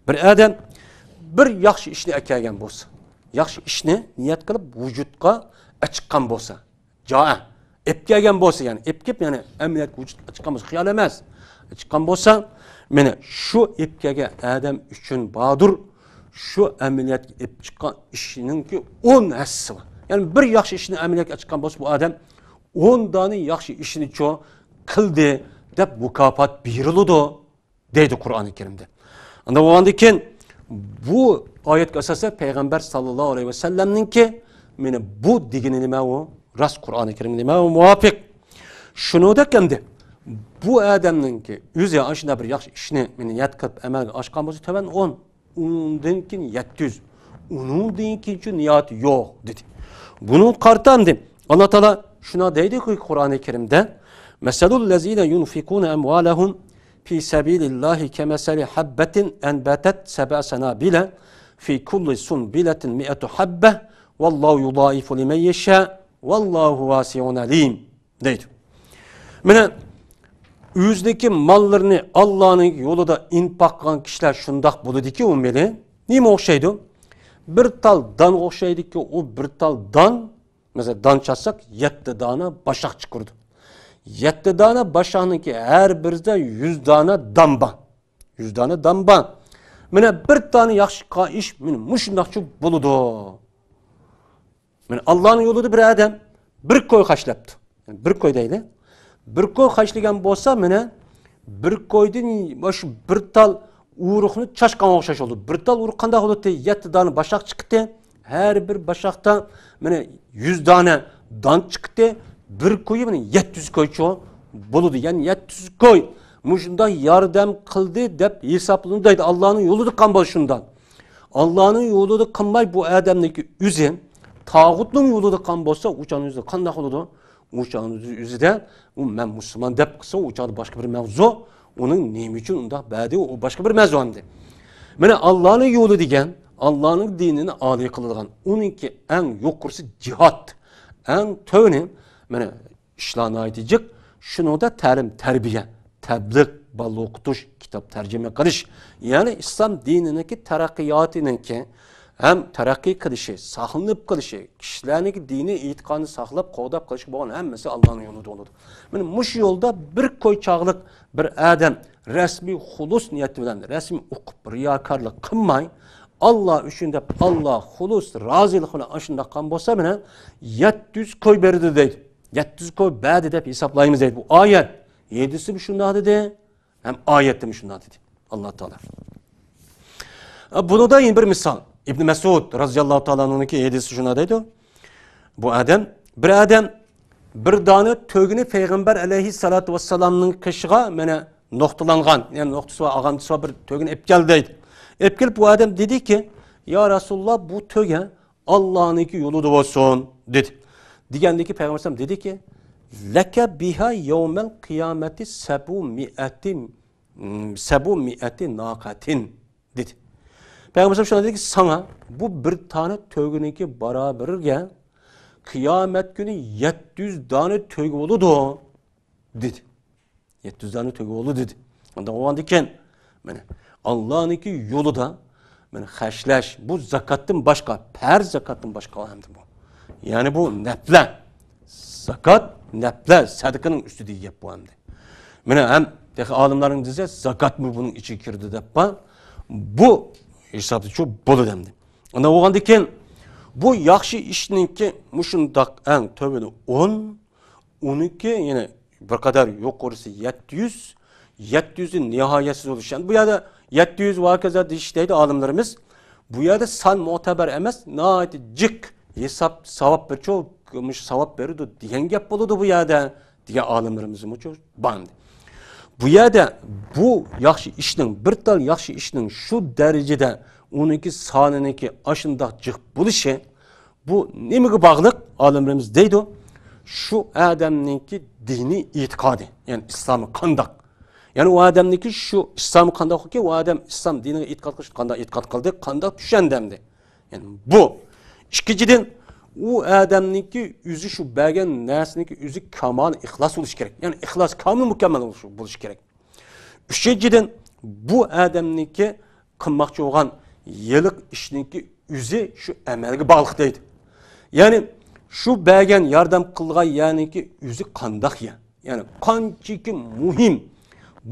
بىر ئادەم بىر ياخشى ئىشنى ئەكەلگەن بولسا، ياخشى ئىشنى نىيەت قىلىپ ۋۇجۇدقا ئەچىققان بولسا، جائە، ئېپ كەلگەن بولسا، يەنى ئېپ كېلىپ، يەنى ئەمەلىيەتكە ۋۇجۇدقا ئەچىققان بولسا، خىيال ئەمەس، ئەچىققان بولسا، مانا شۇ ئېپ كەلگەن ئادەم ئۈچۈن باردۇر، شۇ ئەمەلىيەتكە ئېپ چىققان ئىشنىڭكى ئون ھەسسىسى بار. يەنى بىر ياخشى ئىشنى ئەمەلىيەتكە ئەچىققان بولسا، بۇ ئادەم ئون دانە ياخشى ئىشنىچۇ قىلدى دەپ مۇكاپات بېرىلىدۇ، دەيدۇ قۇرئانى كەرىمدە. ئاندىن بولغاندىن كېيىن بۇ ئايەتكە ئاساسەن پەيغەمبەر ساللاللاھۇ ئەلەيھى ۋەسەللەمنىڭكى مانا بۇ دېگىنى نېمە ئۇ؟ راست قۇرئانى كەرىمگە نېمە ئۇ؟ مۇۋاپىق. شۇنىڭدەك ئەمدى بۇ ئادەمنىڭكى ئۆزى ئاشۇنداق بىر ياخشى ئىشنى مانا نىيەت قىلىپ ئەمەلگە ئاشقان بولسا تۆۋەن ئون، ئۇنىڭدىن كېيىن يەتتە يۈز، ئۇنىڭدىن كېيىنچۇ نىيەت يوق دېدى. بۇنىڭغا قارىتا ئەمدى ئاللا تائالا شۇنداق دەيدىكى قۇرئانى كەرىمدە، مەسەلۇللەزىنە يۇنفىقۇنە ئەمۋالەھۇم في سبيل الله كمثل حبة أنبتت سبع سنابل في كل سنبلة مئة حبة والله يضاعف لمن يشاء والله واسع عليم دەيدۇ. مانا ئۆزىنىڭكى ماللىرىنى ئاللانىڭ يولىدا ئىنپاق قىلغان كىشىلەر شۇنداق بولىدىكى، ئۇ مېلى نېمە ئوخشايدۇ؟ بىر تال دانغا ئوخشايدىكى، ئۇ بىر تال دان، مەسىلەن، دان چاتساق، يەتتە دانە باشاق چىقىرىدۇ. يەتتە دانە باشاقنىڭكى ھەر بىرىدە يۈز دانە دان بار. يۈز دانە دان بار. مانا بىر دانە ياخشى قىلغان ئىش مانا مۇشۇنداقچۇ بولىدۇ. مانا ئاللانىڭ يولىدا بىر ئادەم بىر كوي خەجلەپتۇ. يەنى بىر كوي دەيلى. بىر كوي خەجلىگەن بولسا، مانا بىر كويدىن مۇشۇ بىر تال ئۇرۇقنى چاچقانغا ئوخشاش بولىدۇ. بىر تال ئۇرۇق قانداق بولىدۇ؟ يەتتە دانە باشاق چىقتى. ھەر بىر باشاقتا مانا يۈز دانە دان چىقتى. بىر كويى مانا يەتتە يۈز كويچۇ بولىدۇ. يەنى يەتتە يۈز كوي مۇشۇنداق ياردەم قىلدى دەپ ھېسابلىنىدۇ دەيدۇ. ئاللانىڭ يولىدا قىلغان بولسا شۇنداق. ئاللانىڭ يولىدا قىلماي بۇ ئادەمنىڭكى ئۆزى تاغۇتنىڭ يولىدا قىلغان بولسا، ئۇ چاغنىڭ ئۆزىدە قانداق بولىدۇ؟ ئۇ چاغنىڭ ئۆزىدە ئۇ مەن مۇسۇلمان دەپ قىلسا، ئۇ چاغدا باشقا بىر مەۋزۇ. ئۇنىڭ نېمە ئۈچۈن ئۇنداق بەردى، ئۇ باشقا بىر مەۋزۇ ئەمدى. مانا ئاللانىڭ يولى دېگەن، ئاللانىڭ دىنىنى ئالىي قىلىدىغان، ئۇنىڭكى ئەڭ يۇقىرىسى جىھاد، ئەڭ تۆۋىنى مانا ئىشلار ناھايىتى جىق. شۇنىڭدا تەلىم تەربىيە، تەبلىغ، بالىلار ئوقۇتۇش، كىتاب تەرجىمە قىلىش، يەنى ئىسلام دىنىنىڭكى تەرەققىياتىنىڭكى ھەم تەرەققىي قىلىشى، ساقلىنىپ قېلىشى، كىشىلەرنىڭكى دىنىي ئېتىقادىنى ساقلاپ، قوغداپ قېلىشى بولغان ھەممىسى ئاللانىڭ يولىدا بولىدۇ. مانا مۇشۇ يولدا بىر كوي چاغلىق بىر ئادەم رەسمىي خۇلۇس نىيىتى بىلەن، رەسمىي ئوقۇپ رىياكارلىق قىلماي، ئاللا ئۈچۈن دەپ، ئاللا خۇلۇس رازىلىقى بىلەن ئاشۇنداق قىلغان بولسا، مانا يەتتە يۈز كوي بەردى دەيدۇ. يەتتە يۈز كوي بەردى دەپ ھېسابلايمىز دەيدۇ. بۇ ئايەت. ھەدىسىمۇ شۇنداق دېدى، ھەم ئايەتتىمۇ شۇنداق دېدى ئاللا تائالا. بۇنىڭدا يەنە بىر مىسال. ئىبن مەسئۇد رازىياللاھۇ تائالا ئەنھۇنىڭكى ھەدىسى شۇنداق دەيدۇ. بۇ ئادەم، بىر ئادەم بىر دانە تۆگىنى پەيغەمبەر ئەلەيھىسسالاتۇ ۋەسسالامنىڭ قېشىغا مانا نۇقتىلانغان، يەنى نۇقتىسى بار، ئاغانتىسى بار بىر تۆگىنى ئېلىپ كەلدى دەيدۇ. ئېلىپ كېلىپ بۇ ئادەم دېدىكى، يا رەسۇلاللا، بۇ تۆگە ئاللانىڭكى يولىدا بولسۇن، دېدى. دېگەندىكى پەيغەمبەر ئەلەيھىسسالام دېدىكى، لەكە بىھا يەۋمەل قىيامەتى سەبۇ مىئەتى، سەبۇ مىئەتى ناقەتىن، دېدى. پەيغەمبەر ئەلەيھىسسالام شۇنداق دېدىكى، ساڭا بۇ بىر دانە تۆگىنىڭكى بارابىرىگە قىيامەت كۈنى يەتتە يۈز دانە تۆگە بولىدۇ، دېدى. يەتتە يۈز دانە تۆگە بولدى دېدى. ئۇنداق بولغاندىكىن، مانا، ئاللانىڭكى يولىدا، مانا، خەجلەش، بۇ زاكاتتىن باشقا، پەرز زاكاتتىن باشقا ئەمدى بۇ. يەنى بۇ نەپلە. زاكات، نەپلە، سەدىقىنىڭ ئۈستىدىكى گەپ بۇ ئەمدى. مانا، ھەم تېخى ئالىملارنىڭ دېسە، زاكاتمۇ بۇنىڭ ئىچىگە كىرىدۇ دەپ بار. بۇ ھېسابتا شۇ بولىدۇ ئەمدى. ئۇنداق بولغاندىكىن، بۇ ياخشى ئىشنىڭكى مۇشۇنداق ئەڭ تۆۋىنى ئون، ئۇنىڭكى يەنە بىر قەدەر يۇقىرىسى يەتتە يۈز، يەتتە يۈزدىن نىھايەتسىز بولۇش. يەنى بۇ يەردە يەتتە يۈز ۋە ھاكازا دېيىش دەيدۇ ئالىملىرىمىز. بۇ يەردە سان مۇتەبەر ئەمەس، ناھايىتى جىق ھېساب، ساۋاب بىرچۇ، مۇشۇ ساۋاب بېرىدۇ دېگەن گەپ بولىدۇ بۇ يەردە، دېگەن ئالىملىرىمىزمۇ بار ئىدى. بۇ يەردە بۇ ياخشى ئىشنىڭ، بىر تال ياخشى ئىشنىڭ شۇ دەرىجىدە ئۇنىڭكى سانىنىڭكى ئاشۇنداق جىق بولۇشى، بۇ نېمىگە باغلىق؟ ئالىملىرىمىز دەيدۇ، شۇ ئادەمنىڭكى دىنىي ئېتىقادى، يەنى ئىسلامى قانداق؟ يەنى ئۇ ئادەمنىڭكى شۇ ئىسلامى قانداق ئىكەن، ئۇ ئادەم ئىسلام دىنىغا ئېتىقاد قىلىش قانداق ئېتىقاد قىلدى، قانداق چۈشەندى ئەمدى؟ يەنى بۇ. ئىككىنچىدىن، ئۇ ئادەمنىڭكى ئۆزى شۇ بەرگەن نەرسىنىڭكى ئۆزى كامال ئىخلاس بولۇشى كېرەك. يەنى ئىخلاس كامىل مۇكەممەل بولۇشى، بولۇشى كېرەك. ئۈچىنچىدىن، بۇ ئادەمنىڭكى قىلماقچى بولغان ھېلىقى ئىشنىڭكى ئۆزى شۇ ئەمەلگە باغلىق دەيدۇ. يەنى شۇ بەرگەن ياردەم قىلغان يەرنىڭكى ئۆزى قانداق يەر؟ يەنى قانچىكى مۇھىم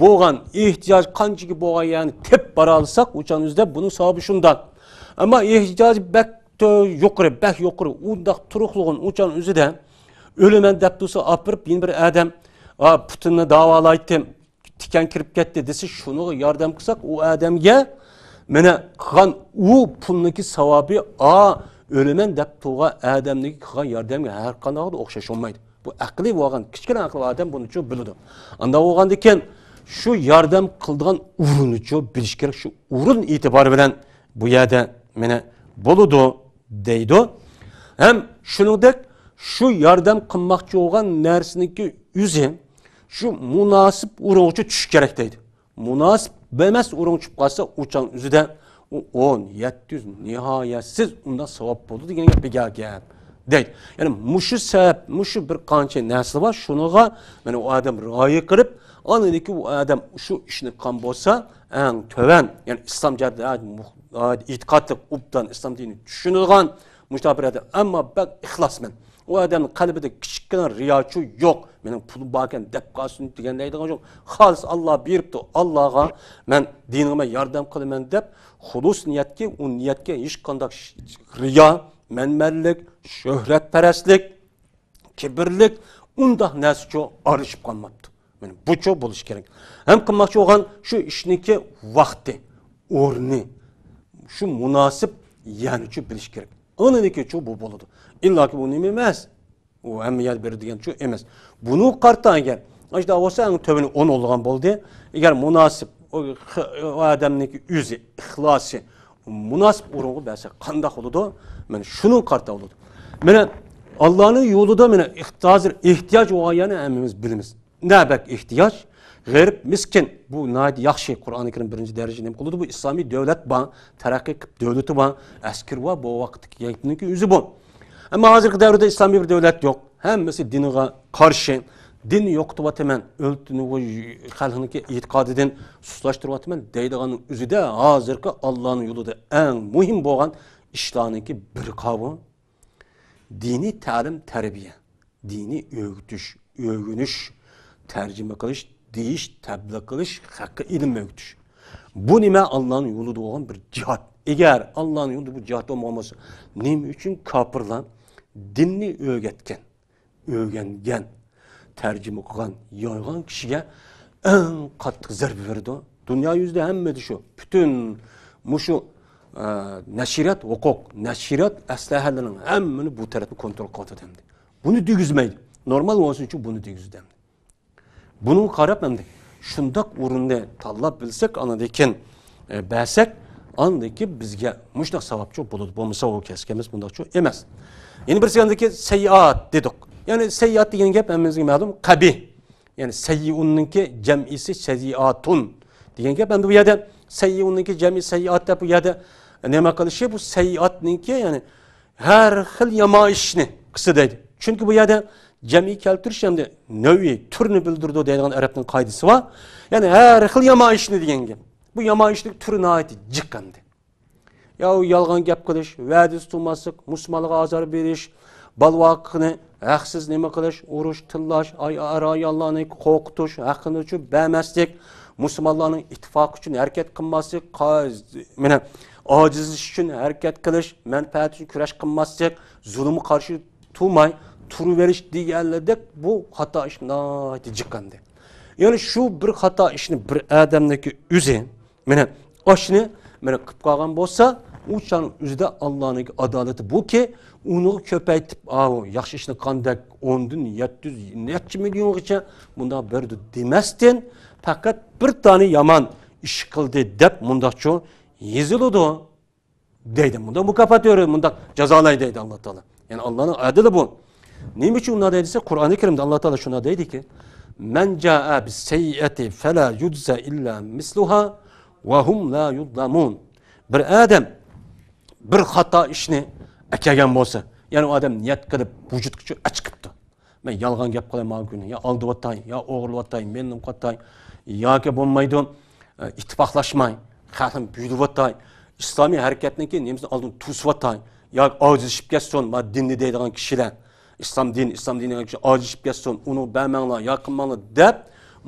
بولغان، ئېھتىياج قانچىكى بولغان يەرنى تېپىپ بارالىساق، ئۇچان ئۆزىدە بۇنىڭ ساۋابى شۇنداق. ئەمما ئېھتىياجى بەك تۆ-، يۇقىرى، بەك يۇقىرى، ئۇنداق تۇرۇقلۇغۇن ئۇچان ئۆزىدە ئۆلىمەن دەپ تۇرسا، ئاپىرىپ يەنە بىر ئادەم، ئا، پۇتۇمنى داۋالايتتىم، تىكەن كىرىپ كەتتى دېسە، شۇنىڭغا ياردەم قىلساق، ئۇ ئادەمگە مانا قىلغان ئۇ پۇلنىڭكى ساۋابى، ئا، ئۆلىمەن دەپ تۇرغان ئادەمنىڭكى قىلغان ياردەمگە ھەر قانداق ئوخشاش بولمايدۇ. بۇ ئەقلى بولغان، كىچىككىنە ئەقلى بار ئادەم بۇنى چوڭ بىلىدۇ. ئانداق بولغاندىكىن شۇ ياردەم قىلىدىغان ئورۇننى چوڭ بىلىش كېرەك. شۇ ئورۇن ئېتىبارى بىلەن بۇ يەردە مانا بولىدۇ دەيدۇ. ھەم شۇنىڭدەك شۇ ياردەم قىلماقچى بولغان نەرسىنىڭكى ئۆزى شۇ مۇناسىپ ئورۇنغىچە چۈشۈش كېرەك دەيدۇ. مۇناسىپ ئەمەس ئورۇنغا چۈشۈپ قالسا، ئۇچان ئۆزىدە ئۇ ئون، يەتتە يۈز، نىھايەتسىز ئۇنداق ساۋاب بولىدۇ دېگەن گەپ بىكار گەپ دەيدۇ. يەنى مۇشۇ سەۋەب، مۇشۇ بىر قانچە نەرسە بار، شۇنىڭغا مانا ئۇ ئادەم رىئايە قىلىپ، ئاندىن كېيىن ئۇ ئادەم شۇ ئىشنى قىلغان بولسا، ئەڭ تۆۋەن، يەنى ئىسلام جەھەتتە ئېتىقادلىق، ئوبدان ئىسلام دىنىنى چۈشىنىدىغان مۇشۇنداق بىر ئادەم، ئەمما بەك ئىخلاسمەن. ئۇ ئادەمنىڭ قەلبىدە كىچىككىنە رىياچۇ يوق. مېنىڭ پۇلۇم باركەن دەپ قالسۇن دېگەن دەيدىغان يوق. خالىس ئاللا بېرىپتۇ، ئاللاغا مەن دىنىغا مەن ياردەم قىلىمەن دەپ، خۇلۇس نىيەتكە، ئۇ نىيەتكە ھېچقانداق ش-، رىيا، مەنمەنلىك، شۆھرەتپەرەسلىك، كىبىرلىك، ئۇنداق نەرسىچۇ ئارىلىشىپ قالماپتۇ. مانا بۇچۇ بولۇشى كېرەك. ھەم قىلماقچى بولغان شۇ ئىشنىڭكى ۋاقتى، ئورنى، شۇ مۇناسىپ يەرنىچۇ بىلىش كېرەك. ئۇنىڭدىكىچۇ بۇ بولىدۇ. ئىللاكى بۇ نېمە ئەمەس؟ ئۇ ھەممە يەردە بېرىدىغانچۇ ئەمەس. بۇنىڭغا قارىتا ئەگەر، ئاشۇنداق بولسا ئەڭ تۆۋىنى ئون بولغان بولدى. ئەگەر مۇناسىپ، ئۇ خ-، ئۇ ئادەمنىڭكى ئۆزى، ئىخلاسى، مۇناسىپ ئورۇنغا بەرسە قانداق بولىدۇ؟ مانا شۇنىڭغا قارىتا بولىدۇ. مانا ئاللانىڭ يولىدا مانا ئىخت-، ھازىر ئېھتىياج بولغان يەرنى ھەممىمىز بىلىمىز. نە بەك ئېھتىياج، غېرىب، مىسكىن. بۇ ناھايىتى ياخشى. قۇرئانى كەرىم بىرىنچى دەرىجىدە نېمە قىلىدۇ؟ بۇ ئىسلامىي دۆلەت بار، تەرەققىي قىلىپ دۆلىتى بار، ئەسكىرى بار، بۇ ۋاقىتتىكى گەپنىڭكى ئۆزى بۇ. ئەمما ھازىرقى دەۋردە ئىسلامىي بىر دۆلەت يوق. ھەممىسى دىنىغا قارشى. دىننى يوقىتىۋاتىمەن، ئۆلتۈرۈۋ-، خەلقنىڭكى ئېتىقادىدىن سۇسلاشتۇرۇۋاتىمەن دەيدىغاننىڭ ئۆزىدە ھازىرقى ئاللانىڭ يولىدا ئەڭ مۇھىم بولغان ئىشلارنىڭكى بىرى قاۋۇ. دىنىي تەلىم تەربىيە، دىنىي ئۆگىتىش، ئۆگىنىش، تەرجىمە قىلىش، دېيىش، تەبلىغ قىلىش، خەققە ئىلىم ئۆگىتىش. بۇ نېمە؟ ئاللانىڭ يولىدا بولغان بىر جىھاد. ئەگەر ئاللانىڭ يولىدا بۇ جىھاد بولمىغان بولسا، نېمە ئۈچۈن كاپىرلار دىننى ئۆگەتكەن، ئۆگەنگەن، تەرجىمە قىلغان، يايغان كىشىگە ئەڭ قاتتىق زەربە بېرىدۇ؟ دۇنيا يۈزىدە ھەممىدە شۇ. پۈتۈن مۇشۇ، ئە، نەشرىيات، ھوقۇق، نەشرىيات ئەسلىھەلىرىنىڭ ھەممىنى بۇ تەرەپنى كونترول قىلىۋاتىدۇ ئەمدى. بۇنى دېگۈزمەيدۇ. نورمال بولسۇن ئۈچۈن بۇنى دېگۈزىدۇ ئەمدى. بۇنىڭغا قاراپ ئەمدى شۇنداق ئورۇننى تاللاپ بىلسەك، ئاندىن كېيىن، ئە، بەرسەك، ئاندىن كېيىن بىزگە مۇشۇنداق ساۋابچۇ بولىدۇ. بولمىسا ئۇ كەسكەمىز بۇنداقچۇ ئەمەس. يەنە بىرسى ئاندىن كېيىن سەييىئات دېدۇق. يەنى سەييىئات دېگەن گەپ ھەممىمىزگە مەلۇم، قەبىھ. يەنى سەييىئۇننىڭكى جەمئىسى سەييىئاتۇن دېگەن گەپ. ئەمدى بۇ يەردە سەييىئۇننىڭكى جەمئى سەييىئات دەپ بۇ يەردە نېمە قىلىشى؟ بۇ سەييىئاتنىڭكى، يەنى ھەر خىل يامان ئىشنى قىلسا دەيدۇ. چۈنكى بۇ يەردە جەمئىي كەلتۈرۈش ئەمدى نەۋئى، تۈرنى بىلدۈرىدۇ دەيدىغان ئەرەبنىڭ قائىدىسى بار. يەنى ھەر خىل يامان ئىشنى دېگەن گەپ. بۇ يامان ئىشنىڭ تۈرى ناھايىتى جىق ئەمدى. يا ئۇ يالغان گەپ قىلىش، ۋەدىسى تۇرماسلىق، مۇسۇلمانلارغا ئازار بېرىش، بالا-ۋاقىنى ھەقسىز نېمە قىلىش، ئۇرۇش، تىللاش، ئاي-، ئەر-ئاياللارنى قورقۇتۇش، ھەققىنى ئۈچۈن بەرمەسلىك، مۇسۇلمانلارنىڭ ئىتتىپاقى ئۈچۈن ھەرىكەت قىلماسلىق، قا-، مانا، ئاجىزلىشىش ئۈچۈن ھەرىكەت قىلىش، مەنپەئەت ئۈچۈن كۈرەش قىلماسلىق، زۇلۇمغا قارشى تۇرماي تۇرۇۋېرىش دېگەنلىرىدەك بۇ خاتا ئىش ناھايىتى جىق ئەمدى. يەنى شۇ بىر خاتا ئىشنى بىر ئادەمنىڭكى ئۆزى، مانا، ئاشنى، مانا، قىلىپ قالغان بولسا، ئۇ چاغنىڭ ئۆزىدە ئاللانىڭ ئادالىتى بۇكى، ئۇنى كۆپەيتىپ، ئاۋۇ ياخشى ئىشنى قاندەك ئوندىن يەتتە يۈز، نەچچە مىليونغىچە مۇنداق بەردى دېمەستىن، پەقەت بىر دانە يامان ئىش قىلدى دەپ مۇنداقچۇ يېزىلىدۇ. دەيدۇ. مۇنداق مۇكاپات بېرىدۇ، مۇنداق جازالايدۇ دەيدۇ ئاللا تائالا. يەنى ئاللانىڭ ئەدلى بۇ. نېمە ئۈچۈن ئۇنداق دەيدۇ دېسە، قۇرئانى كەرىمدە ئاللا تائالا شۇنداق دەيدۇكى، مەن جائە بىسسەيئەتى فەلا يۇجزا ئىللا مىسلۇھا ۋە ھۇم لا يۇزلامۇن. بىر ئادەم بىر خاتا ئىشنى ئەكەلگەن بولسا، يەنى ئۇ ئادەم نىيەت قىلىپ ۋۇجۇدقا چۈشۈپ ئەچىقىپتۇ. مەن يالغان گەپ قىلاي مانا كۈنى، يا ئالدىۋاتاي، يا ئوغرىلىۋاتاي، مەننىڭ قاتاي، ياكى بولمايدۇ، ئە، ئىتتىپاقلاشماي، خەقنى بۆلۈۋاتاي، ئىسلامىي ھەرىكەتنىڭكى نېمىسىنى ئالدىن توسۇۋاتاي ياكى ئاجىزلىشىپ كەتسۇن، ما دىننى دەيدىغان كىشىلەر، ئىسلام دىنى، ئىسلام دىنى دېگەن كىشى ئاجىزلىشىپ كەتسۇن، ئۇنى بەرمەڭلار، يا قىلماڭلار دەپ،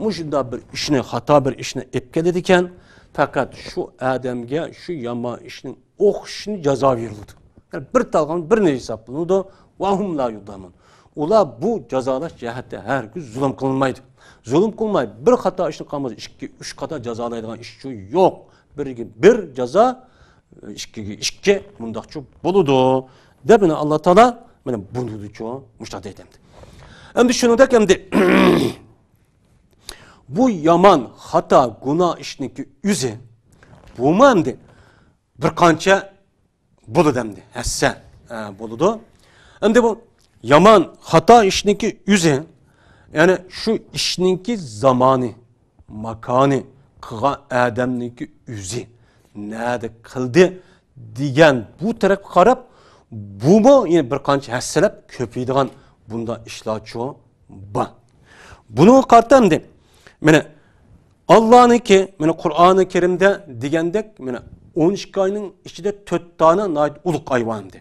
مۇشۇنداق بىر ئىشنى، خاتا بىر ئىشنى ئېلىپ كېلىدىكەن، پەقەت شۇ ئادەمگە شۇ يامان ئىشنىڭ ئوخشىشىنى جازا بېرىلىدۇ. يەنى بىر تالغان بىرنى ھېسابلىنىدۇ. ۋەھۇم لا يۇزلامۇن. ئۇلار بۇ جازالاش جەھەتتە ھەرگىز زۇلۇم قىلمايدۇ. زۇلۇم قىلماي، بىر خاتا ئىشنى قىلمىسا، ئىككى، ئۈچ خاتا جازالايدىغان ئىش يوق. بىرگە بىر جازا، ئىككىگە ئىككى، مۇنداقچۇ بولىدۇ. دەپ، مانا، ئاللا تائالا، مانا، بۇنىدىچۇ مۇشۇنداق دەيدۇ ئەمدى. ئەمدى شۇنىڭدەك ئەمدى، بۇ يامان، خاتا، گۇناھ ئىشنىڭكى ئۆزى، بۇمۇ ئەمدى بىر قانچە بولىدۇ ئەمدى. ھەسسە، ئە، بولىدۇ. ئەمدى بۇ يامان، خاتا ئىشنىڭكى ئۆزى، يەنى شۇ ئىشنىڭكى زامانى، ماكانى، قىلغان ئادەمنىڭكى ئۆزى، نەدە قىلدى دېگەن بۇ تەرەپكە قاراپ، بۇمۇ يەنە بىر قانچە ھەسسىلەپ كۆپىيىدىغان بۇنداق ئىشلارچۇ بار. بۇنىڭغا قارىتا ئەمدى، مانا، ئاللانىڭكى، مانا، قۇرئانى كەرىمدە دېگەندەك، مانا، ئون ئىككى ئاينىڭ ئىچىدە تۆت دانە ناھايىتى ئۇلۇغ ئاي بار ئەمدى.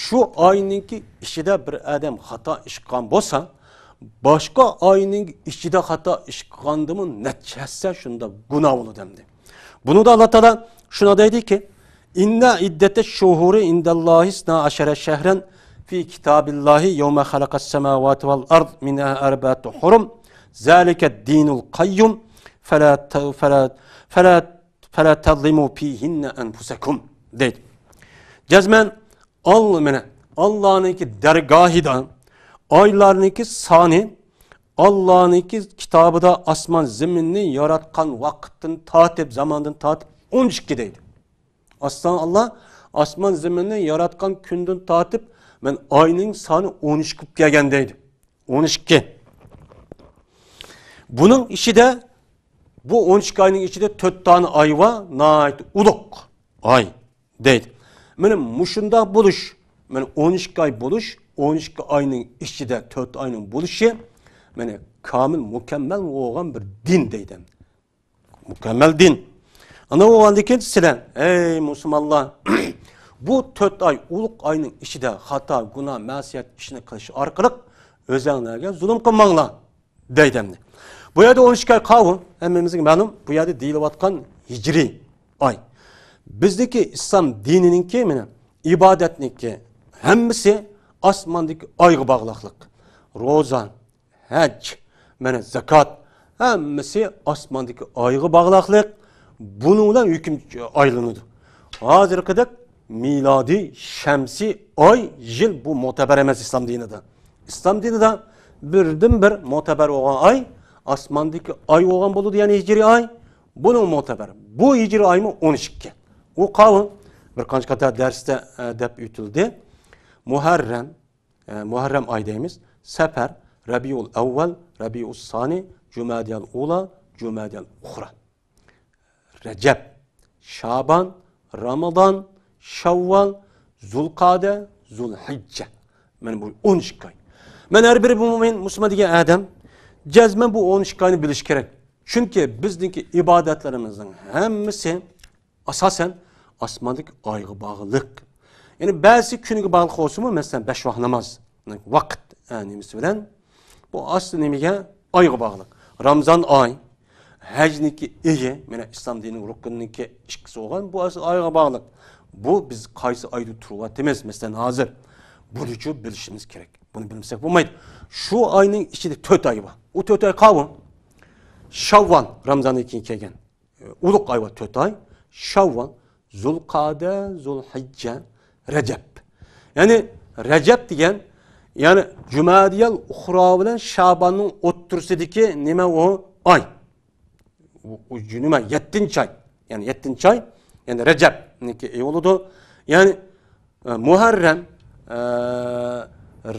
شۇ ئاينىڭكى ئىچىدە بىر ئادەم خاتا ئىش قىلغان بولسا، باشقا ئاينىڭ ئىچىدە خاتا ئىش قىلغاندىمۇ نەچچە ھەسسە شۇنداق گۇناھ بولىدۇ ئەمدى. بۇنىڭدا ئاللا تائالا شۇنداق دەيدىكى، إن عدة الشهور عند الله اثنا عشر شهرا في كتاب الله يوم خلق السماوات والأرض منها أربعة حرم ذلك الدين القيم فلا ت-، فلا، فلا، فلا تظلموا فيهن أنفسكم دەيدۇ. جەزمەن، ئاللا، مانا، ئاللانىڭكى دەرگاھىدا ئايلارنىڭكى سانى، ئاللانىڭكى كىتابىدا ئاسمان زېمىننى ياراتقان ۋاقىتتىن تارتىپ، زاماندىن تارتىپ ئون ئىككى دەيدۇ. ئاسمان، ئاللا ئاسمان زېمىننى ياراتقان كۈندىن تارتىپ، مانا، ئاينىڭ سانى ئون ئىككى بولۇپ كەلگەن دەيدۇ. ئون ئىككى. بۇنىڭ ئىچىدە، بۇ ئون ئىككى ئاينىڭ ئىچىدە تۆت دانە ئاي بار، ناھايىتى ئۇلۇغ ئاي دەيدۇ. مانا مۇشۇنداق بولۇش، مانا ئون ئىككى ئاي بولۇش، ئون ئىككى ئاينىڭ ئىچىدە تۆت ئاينىڭ بولۇشى، مانا كامىل، مۇكەممەل بولغان بىر دىن دەيدۇ. مۇكەممەل دىن. ئانا بولغاندىن كېيىن سىلەر، ئەي مۇسۇلمانلار، بۇ تۆت ئاي، ئۇلۇغ ئاينىڭ ئىچىدە خاتا، گۇناھ، مەسىيەت ئىشنى قىلىش ئارقىلىق ئۆزەڭلارگە زۇلۇم قىلماڭلار دەيدۇ ئەمدى. بۇ يەردە ئون ئىككى ئاي قاۋۇ، ھەممىمىزگە مەلۇم، بۇ يەردە دېيىلىۋاتقان ھىجرىي ئاي. بىزدىكى ئىسلام دىنىنىڭكى، مانا، ئىبادەتنىڭكى ھەممىسى ئاسماندىكى ئايغا باغلىقلىق. روزا، ھەج، مانا، زاكات، ھەممىسى ئاسماندىكى ئايغا باغلىقلىق. بۇنىڭ بىلەن ھۆكۈم ئايلىنىدۇ. ھازىرقىدەك مىلادىي، شەمسىي، ئاي، يىل، بۇ مۆتىبەر ئەمەس ئىسلام دىنىدا. ئىسلام دىنىدا بىردىنبىر مۆتىبەر بولغان ئاي، ئاسماندىكى ئاي بولغان بولىدۇ، يەنى ھىجرىي ئاي. بۇنىڭ مۆتىبەر. بۇ ھىجرىي ئايمۇ ئون ئىككى. ئۇ قاۋۇ بىر قانچە قېتىم دەرستە، ئە، دەپ ئۆتۈلدى. مۇھەررەم، ئە، مۇھەررەم ئاي دەيمىز. سەپەر، رەبىئۇل ئەۋۋەل، رەبىئۇس سانى، جۇمادىيەل ئۇلا، جۇمادىيەل ئۇخرا. رەجەب، شابان، رامىزان، شاۋۋال، زۇلقەدە، زۇلھىججە. مانا بۇ ئون ئىككى ئاي. مەن ھەر بىر مۆمىن، مۇسۇلمان دېگەن ئادەم جەزمەن بۇ ئون ئىككى ئاينى بىلىش كېرەك. چۈنكى بىزنىڭكى ئىبادەتلىرىمىزنىڭ ھەممىسى ئاساسەن ئاسماندىكى ئايغا باغلىق. يەنى بەزىسى كۈنگە باغلىق بولسىمۇ، مەسىلەن، بەش ۋاق ناماز، ۋاقىت، ئە، نېمىسى بىلەن، بۇ ئاسلى نېمىگە؟ ئايغا باغلىق. رامزان ئاي، ھەجنىڭكى ئېيى، مانا ئىسلام دىنىنىڭ رۇكنىنىڭكى ئىككىسى بولغان، بۇ ئاسلى ئايغا باغلىق. بۇ بىز قايسى ئايدا تۇرۇۋاتىمىز، مەسىلەن، ھازىر، بۇنىچۇ بىلىشىمىز كېرەك. بۇنى بىلمىسەك بولمايدۇ. شۇ ئاينىڭ ئىچىدە تۆت ئاي بار. ئۇ تۆت ئاي قاۋۇ؟ شاۋۋال، رامزاندىن كېيىن كەلگەن ئۇلۇغ ئاي بار، تۆت ئاي. شاۋۋال، زۇلقەدە، زۇلھىججە، رەجەب. يەنى رەجەب دېگەن، يەنى جۇمادىيەل ئۇخرا بىلەن شاباننىڭ ئوتتۇرىسىدىكى نېمە ئۇ؟ ئاي. ئۇ، ئۇ نېمە؟ يەتتىنچى ئاي. يەنى يەتتىنچى ئاي، يەنى رەجەبنىڭكى ئېيى بولىدۇ. يەنى ئە، مۇھەررەم، ئە،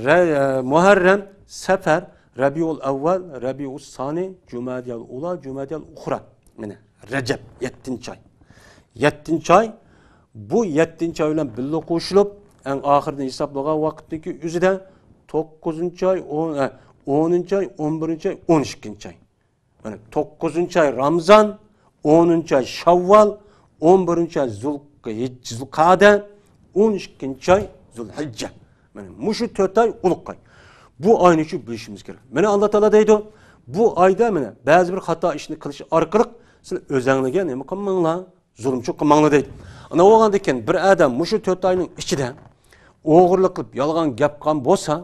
رە-، ئە، مۇھەررەم، سەپەر، رەبىئۇل ئەۋۋەل، رەبىئۇس سانى، جۇمادىيەل ئۇلا، جۇمادىيەل ئۇخرا. مانا، رەجەب، يەتتىنچى ئاي. يەتتىنچى ئاي، بۇ يەتتىنچى ئاي بىلەن بىللە قوشۇلۇپ، ئەڭ ئاخىرىدا ھېسابلىغان ۋاقىتتىكى ئۆزىدە توققۇزىنچى ئاي، ئون، ئە، ئونىنچى ئاي، ئون بىرىنچى ئاي، ئون ئىككىنچى ئاي. مانا، توققۇزىنچى ئاي رامزان، ئونىنچى ئاي شاۋۋال، ئون بىرىنچى ئاي زۇل-، زۇلقەدە، ئون ئىككىنچى ئاي زۇلھىججە. مانا مۇشۇ تۆت ئاي ئۇلۇغ ئاي. بۇ ئاينى شۇ بىلىشىمىز كېرەك. مانا ئاللا تائالا دەيدۇ، بۇ ئايدا مانا بەزى بىر خاتا ئىشنى قىلىش ئارقىلىق سىلەر ئۆزەڭلىگە نېمە قىلماڭلار، زۇلۇمچىلىق قىلماڭلار دەيدۇ. ئانا بولغاندىكىن بىر ئادەم مۇشۇ تۆت ئاينىڭ ئىچىدە ئوغرىلىق قىلىپ، يالغان گەپ قىلغان بولسا،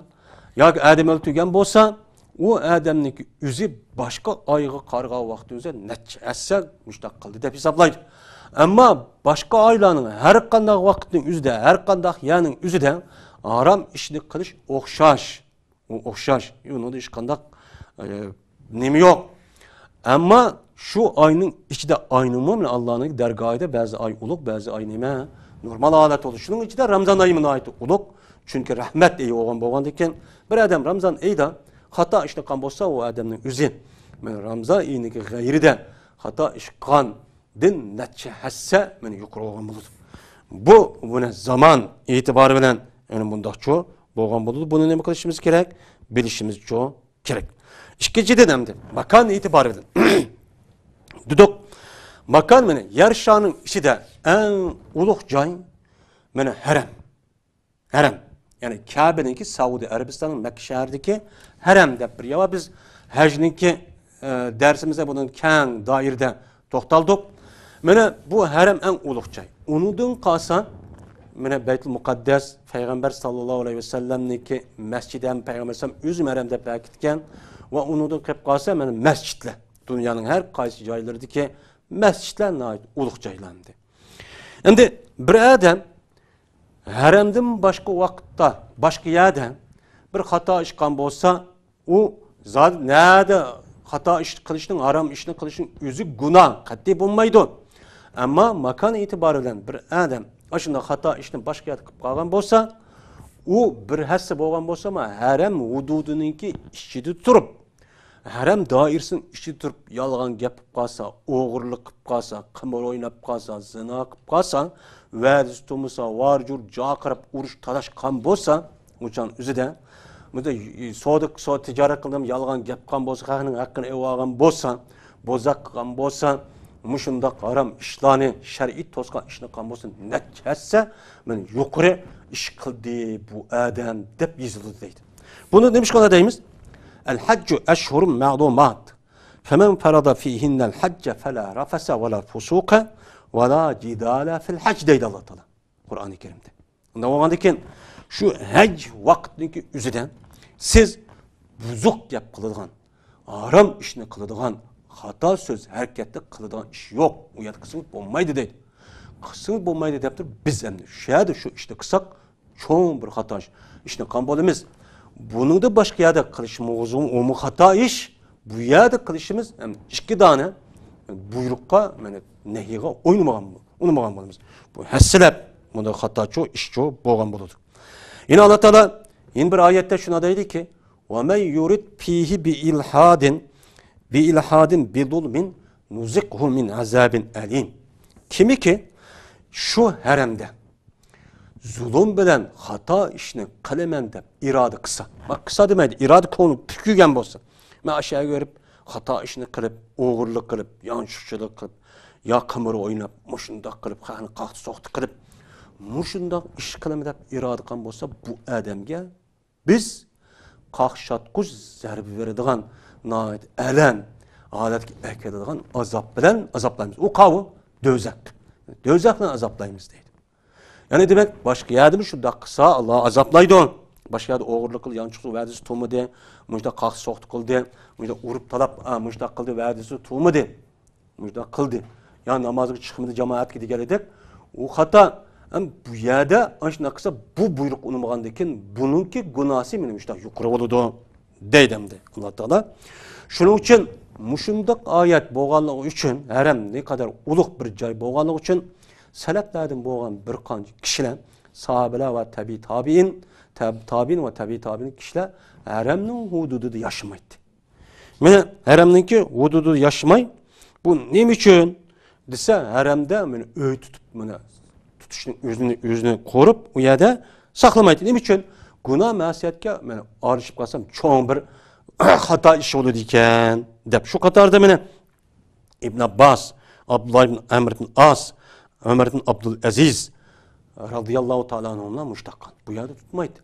ياكى ئادەم ئۆلتۈرگەن بولسا، ئۇ ئادەمنىڭكى ئۆزى باشقا ئايغا قارىغان ۋاقتى ئۆزى نەچچە ھەسسە مۇشتاق قىلدى دەپ ھېسابلايدۇ. ئەمما باشقا ئايلارنىڭ ھەر قانداق ۋاقىتنىڭ ئۆزىدە، ھەر قانداق يەرنىڭ ئۆزىدە ھارام ئىشنى قىلىش ئوخشاش. ئۇ ئوخشاش. ئۇنىڭدا ھېچقانداق، ئە، نېمە يوق. ئەمما شۇ ئاينىڭ ئىچىدە ئاينىڭمۇ مانا ئاللانىڭ دەرگاھىدا بەزى ئاي ئۇلۇغ، بەزى ئاي نېمە، نورمال ھالەت بولىدۇ. شۇنىڭ ئىچىدە رامزان ئايى ناھايىتى ئۇلۇغ. چۈنكى رەھمەت ئېيى بولغان بولغاندىكىن، بىر ئادەم رامزان ئېيىدا خاتا ئىشنى قىلغان بولسا، ئۇ ئادەمنىڭ ئۆزى مانا رامزان ئېيىنىڭكى غەيرىدە خاتا ئىش قىلغاندىن نەچچە ھەسسە مانا يۇقىرى بولغان بولىدۇ. بۇ، بۇنى زامان ئېتىبارى بىلەن يەنە بۇنداقچۇ بولغان بولىدۇ. بۇنى نېمە قىلىشىمىز كېرەك؟ بىلىشىمىزچۇ كېرەك. ئىككىنچىدىن، ئەمدى ماكان ئېتىبارى بىلەن دېدۇق. ماكان مانا يەر شارىنىڭ ئىچىدە ئەڭ ئۇلۇغ جاي مانا ھەرەم. ھەرەم. يەنى كەبىنىڭكى، سەئۇدى ئەرەبىستاننىڭ مەككە شەھىرىدىكى ھەرەم دەپ بىر يەر بار. بىز ھەجنىڭكى، ئە، دەرسىمىزدە بۇنىڭ كەڭ دائىرىدە توختالدۇق. مانا بۇ ھەرەم ئەڭ ئۇلۇغ جاي. ئۇنىڭدىن قالسا، مانا بەيتۇل مۇقەددەس، پەيغەمبەر ساللاللاھۇ ئەلەيھى ۋەسەللەمنىڭكى مەسچىتى ھەم پەيغەمبەر ئەلەيھىسسالام ئۆزى ھەرەم دەپ بەكىتكەن ۋە ئۇنىڭدىن قېلىپ قالسا، مانا مەسچىتلەر. دۇنيانىڭ ھەر قايسى جايلىرىدىكى مەسچىتلەر ناھايىتى ئۇلۇغ جايلار ئەمدى. ئەمدى بىر ئادەم ھەرەمدىن باشقا ۋاقىتتا، باشقا يەردە بىر خاتا ئىش قىلغان بولسا، ئۇ زادى نەدە خاتا ئىش قىلىشنىڭ، ھارام ئىشنى قىلىشنىڭ ئۆزى گۇناھ، قەتئىي بولمايدۇ. ئەمما ماكان ئېتىبارى بىلەن بىر ئادەم ئاشۇنداق خاتا ئىشنى باشقا يەردە قىلىپ قالغان بولسا، ئۇ بىر ھەسسە بولغان بولسىمۇ، ھەرەم ھۇدۇدىنىڭكى ئىچىدە تۇرۇپ، ھەرەم دائىرىسىنىڭ ئىچىدە تۇرۇپ، يالغان گەپ قىلىپ قالسا، ئوغرىلىق قىلىپ قالسا، قىمار ئويناپ قالسا، زىنا قىلىپ قالسا، ۋەدىسى تۇرمىسا، ۋارجۇر جاقىراپ ئۇرۇش تالاشقان بولسا، ئۇ چاغنىڭ ئۆزىدە، بۇندا سودا، سودا تىجارەت قىلدىم، يالغان گەپ قىلغان بولسا، خەقنىڭ ھەققىنى ئېلىۋالغان بولسا، بوزەك قىلغان بولسا، مۇشۇنداق ھارام ئىشلارنى، شەرئىي توسقان ئىشنى قىلغان بولسا، نەچچە ھەسسە مانا يۇقىرى ئىش قىلدى بۇ ئادەم دەپ يېزىلىدۇ دەيدۇ. بۇنى نېمىشقا دەيمىز؟ الحج أشهر معلومات فمن فرض فيهن الحج فلا رفث ولا فسوق ولا جدال في الحج دەيدۇ ئاللا تائالا قۇرئانى كەرىمدە. ئۇنداق بولغاندىكىن شۇ ھەج ۋاقىتنىڭكى ئۆزىدە سىز بۇزۇق گەپ قىلىدىغان، ھارام ئىشنى قىلىدىغان، خاتا سۆز ھەرىكەتنى قىلىدىغان ئىش يوق. ئۇ يەردە قىلسىڭىز بولمايدۇ دەيدۇ. قىلسىڭىز بولمايدۇ دەپ تۇرۇپ، بىز ئەمدى شۇ يەردە شۇ ئىشنى قىلساق، چوڭ بىر خاتا ئىش، ئىشنى قىلغان بولىمىز. بۇنىڭدا باشقا يەردە قىلىشىمىز ئۇمۇ خاتا ئىش، بۇ يەردە قىلىشىمىز ھەم ئىككى دانە بۇيرۇققا، مانا نەھىيغا ئوينىمىغان، ئۇنىمىغان بولىمىز. بۇ ھەسسىلەپ بۇندا خاتاچۇ، ئىشچۇ بولغان بولىدۇ. يەنە ئاللا تائالا يەنە بىر ئايەتتە شۇنداق دەيدىكى، ومن يرد فيه بإلحاد بإلحاد بظلم نذقه من عذاب أليم. كىمكى شۇ ھەرەمدە زۇلۇم بىلەن خاتا ئىشنى قىلىمەن دەپ ئىرادە قىلسا، مانا قىلسا دېمەيدۇ، ئىرادە كۆڭلى پۈكۈگەن بولسا، مەن ئاشۇ يەرگە بېرىپ خاتا ئىشنى قىلىپ، ئوغرىلىق قىلىپ، يانچۇقچىلىق قىلىپ، يا قىمار ئويناپ، مۇشۇنداق قىلىپ، خەقنى قاقتى-سوقتى قىلىپ، مۇشۇنداق ئىش قىلىمەن دەپ ئىرادە قىلغان بولسا، بۇ ئادەمگە بىز قاقشاتقۇچ زەربە بېرىدىغان، ناھايىتى ئەلەم ھالەتكە ئەكېلىدىغان ئازاب بىلەن ئازابلايمىز. ئۇ قاۋۇ؟ دوزاخ. دوزاخ بىلەن ئازابلايمىز دەيدۇ. يەنى دېمەك، باشقا يەردىمۇ شۇنداق قىلسا، ئاللا ئازابلايدۇ. باشقا يەردە ئوغرىلىق قىلدى، يانچۇقسىز، ۋەدىسى تۇرمىدى، مۇشۇنداق قاقتى-سوقتى قىلدى، مۇشۇنداق ئۇرۇپ تالاپ، ئا، مۇشۇنداق قىلدى، ۋەدىسى تۇرمىدى، مۇشۇنداق قىلدى. يا نامازغا چىقمىدى جامائەتكە دېگەندەك، ئۇ خاتا. ئەم، بۇ يەردە ئاشۇنداق قىلسا، بۇ بۇيرۇق ئۇنىمىغاندىكىن، بۇنىڭكى گۇناھسى مانا مۇشۇنداق يۇقىرى بولىدۇ، دەيدۇ ئەمدى ئاللا تائالا. شۇنىڭ ئۈچۈن مۇشۇنداق ئايەت بولغانلىقى ئۈچۈن، ھەرەم نەقەدەر ئۇلۇغ بىر جاي بولغانلىقى ئۈچۈن، سەلەفلەردىن بولغان بىر قانچە كىشىلەر، ساھابىلەر ۋە تەبىئىي تابىئىن، تەب-، تابىئىن ۋە تەبىئىي تابىئىن كىشىلەر ھەرەمنىڭ ھۇدۇدىدا ياشىمايتتى. مانا ھەرەمنىڭكى ھۇدۇدىدا ياشىماي، بۇ نېمە ئۈچۈن دېسە، ھەرەمدە مانا ئۆي تۇتۇپ، مانا تۇتۇشنى، ئۆزىنى، ئۆزىنى قوراپ، ئۇ يەردە ساقلىمايتتى. نېمە ئۈچۈن؟ گۇناھ مەسىيەتكە مانا ئارىلىشىپ قالسام، چوڭ بىر خاتا ئىش بولىدىكەن، دەپ. شۇ قاتاردا مانا ئىبن ئابباس، ئابدۇللا ئىبن ئەمر ئىبن ئاس، ئۆمەردىن ئابدۇلئەزىز رازىياللاھۇ تائالا ئەنھۇ بىلەن مۇشۇ تاققان. بۇ يەردە تۇتمايدۇ.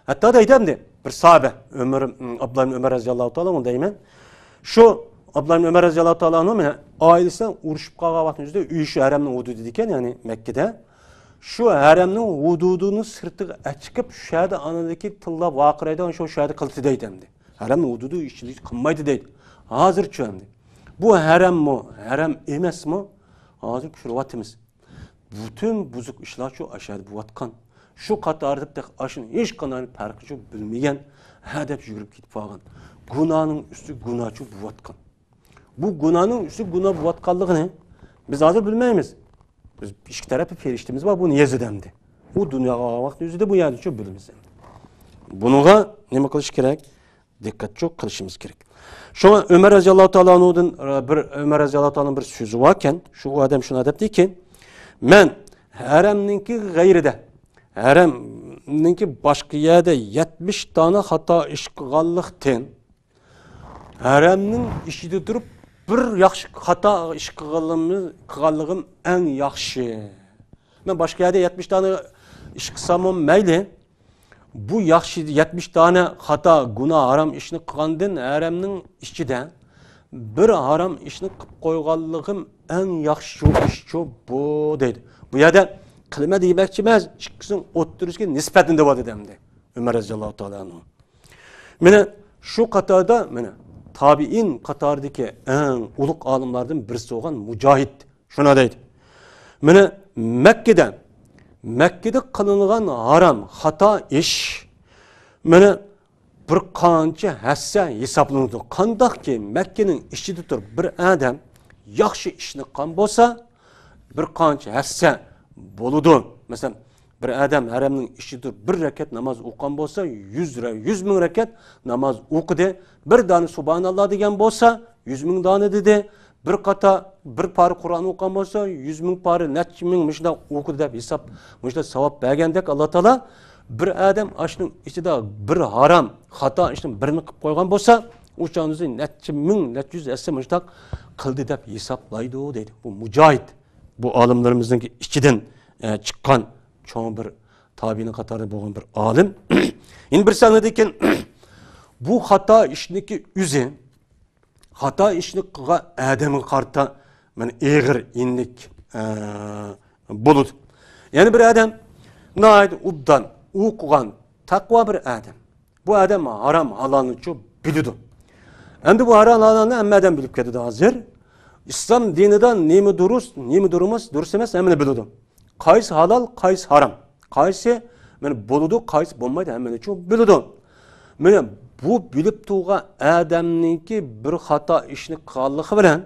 ھەتتا دەيدۇ ئەمدى، بىر ساھابە، ئۆمەر، ئابدۇللا ئىبن ئۆمەر رازىياللاھۇ تائالا ئەنھۇ دەيمەن. شۇ ئابدۇللا ئىبن ئۆمەر رازىياللاھۇ تائالا ئەنھۇ مانا ئائىلىسى بىلەن ئۇرۇشۇپ قالغان ۋاقتىنىڭ ئۆزىدە، ئۆيى شۇ ھەرەمنىڭ ھۇدۇدىدا ئىكەن، يەنى مەككىدە. شۇ ھەرەمنىڭ ھۇدۇدىنىڭ سىرتىغا ئەچىقىپ، شۇ يەردە ئانىدىكى تىللاپ ۋارقىرايدىغان شۇ، شۇ يەردە قىلدى دەيدۇ ئەمدى. ھەرەمنىڭ ھۇدۇدى ئىچىدە قىلمايدۇ دەيدۇ. ھازىرچۇ ئەمدى. بۇ ھەرەممۇ، ھەرەم ئەمەسمۇ؟ ھازىر كۆرۈۋاتىمىز. پۈتۈن بۇزۇق ئىشلارچۇ ئاشۇ يەردە بولۇۋاتقان. شۇ قاتاردا تېخى ئاشۇنى ھېچقانداق پەرقىچۇ بىلمىگەن، ھە دەپ يۈگۈرۈپ كېتىپ قالغان. گۇناھنىڭ ئۈستى گۇناھچۇ بولۇۋاتقان. بۇ گۇناھنىڭ ئۈستى گۇناھ بولۇۋاتقانلىقىنى بىز ھازىر بىلمەيمىز. بىز ئىككى تەرەپلىمە پەرىشتىمىز بار، بۇنى يېزىدە ئەمدى. ئۇ دۇنياغا ئالغان ۋاقىتنىڭ ئۆزىدە بۇ يەردىچۇ بىلىمىز ئەمدى. بۇنىڭغا نېمە قىلىش كېرەك؟ دىققەتچۇ قىلىشىمىز كېرەك. شۇڭا ئۆمەر رازىياللاھۇ تائالا ئەنھۇدىن، ئە، بىر، ئۆمەر رازىياللاھۇ تائالانىڭ بىر سۆزى باركەن، شۇ ئادەم شۇنداق دەپتىكەن، مەن ھەرەمنىڭكى غەيرىدە، ھەرەمنىڭكى باشقا يەردە يەتمىش دانە خاتا ئىش قىلغانلىقتىن، ھەرەمنىڭ ئىچىدە تۇرۇپ بىر ياخشى خاتا ئىش قىلغانلىقىم، قىلغانلىقىم ئەڭ ياخشى. مەن باشقا يەردە يەتمىش دانە ئىش قىلساممۇ مەيلى، بۇ ياخشى، يەتمىش دانە خاتا، گۇناھ، ھارام ئىشنى قىلغاندىن ھەرەمنىڭ ئىچىدە بىر ھارام ئىشنى قىلىپ قويغانلىقىم ئەڭ ياخشى ئىشچۇ بۇ دەيدۇ. بۇ يەردە قىلىمەن دېمەكچى ئەمەس، ئىككىسىنىڭ ئوتتۇرىسىدىكى نىسبەتنى دەۋاتىدۇ ئەمدى ئۆمەر رازىياللاھۇ تائالا ئەنھۇ. مانا شۇ قاتاردا، مانا تابىئىن قاتارىدىكى ئەڭ ئۇلۇغ ئالىملاردىن بىرسى بولغان مۇجاھىد شۇنى دەيدۇ. مانا مەككىدە، مەككىدە قىلىنغان ھارام، خاتا ئىش، مانا بىر قانچە ھەسسە ھېسابلىنىدۇ. قانداقكى مەككىنىڭ ئىچىدە تۇرۇپ بىر ئادەم ياخشى ئىشنى قىلغان بولسا، بىر قانچە ھەسسە بولىدۇ. مەسىلەن، بىر ئادەم ھەرەمنىڭ ئىچىدە تۇرۇپ بىر رەكەت ناماز ئوقۇغان بولسا، يۈز رە-، يۈز مىڭ رەكەت ناماز ئوقۇدى. بىر دانە سۇبھاناللا دېگەن بولسا، يۈز مىڭ دانە دېدى. بىر قاتا، بىر پارە قۇرئان ئوقۇغان بولسا، يۈز مىڭ پارە، نەچچە مىڭ مۇشۇنداق ئوقۇدى دەپ ھېساب، مۇشۇنداق ساۋاب بەرگەندەك ئاللا تائالا، بىر ئادەم ئاشۇنىڭ ئىچىدە بىر ھارام، خاتا ئىشنىڭ بىرىنى قىلىپ قويغان بولسا، ئۇ چاغدا نەچچە مىڭ، نەچچە يۈز ھەسسە مۇشۇنداق قىلدى دەپ ھېسابلايدۇ دەيدۇ. بۇ مۇجاھىد، بۇ ئالىملىرىمىزنىڭ ئىچىدىن، ئە، چىققان چوڭ بىر تابىئىنىڭ قاتارىدا بولغان بىر ئالىم. يەنە بىرسى ئاڭلىدىكەن، بۇ خاتا ئىشنىڭكى ئۆزى، خاتا ئىشنى قىلغان ئادەمگە قارىتا مانا ئېغىر، يېنىك، ئە، بولىدۇ. يەنە بىر ئادەم ناھايىتى ئوبدان ئوقۇغان، تەقۋا بىر ئادەم. بۇ ئادەم ھارام، ھالالنىچۇ بىلىدۇ. ئەمدى بۇ ھارام، ھالالنى ھەممە ئادەم بىلىپ كەتتى ھازىر. ئىسلام دىنىدا نېمە دۇرۇس، نېمە دۇرۇس، دۇرۇس ئەمەس، ھەممىنى بىلىدۇ. قايسى ھالال، قايسى ھارام، قايسى مانا بولىدۇ، قايسى بولمايدۇ، ھەممىنىچۇ بىلىدۇ. مانا بۇ بىلىپ تۇرغان ئادەمنىڭكى بىر خاتا ئىشنى قىلغانلىقى بىلەن،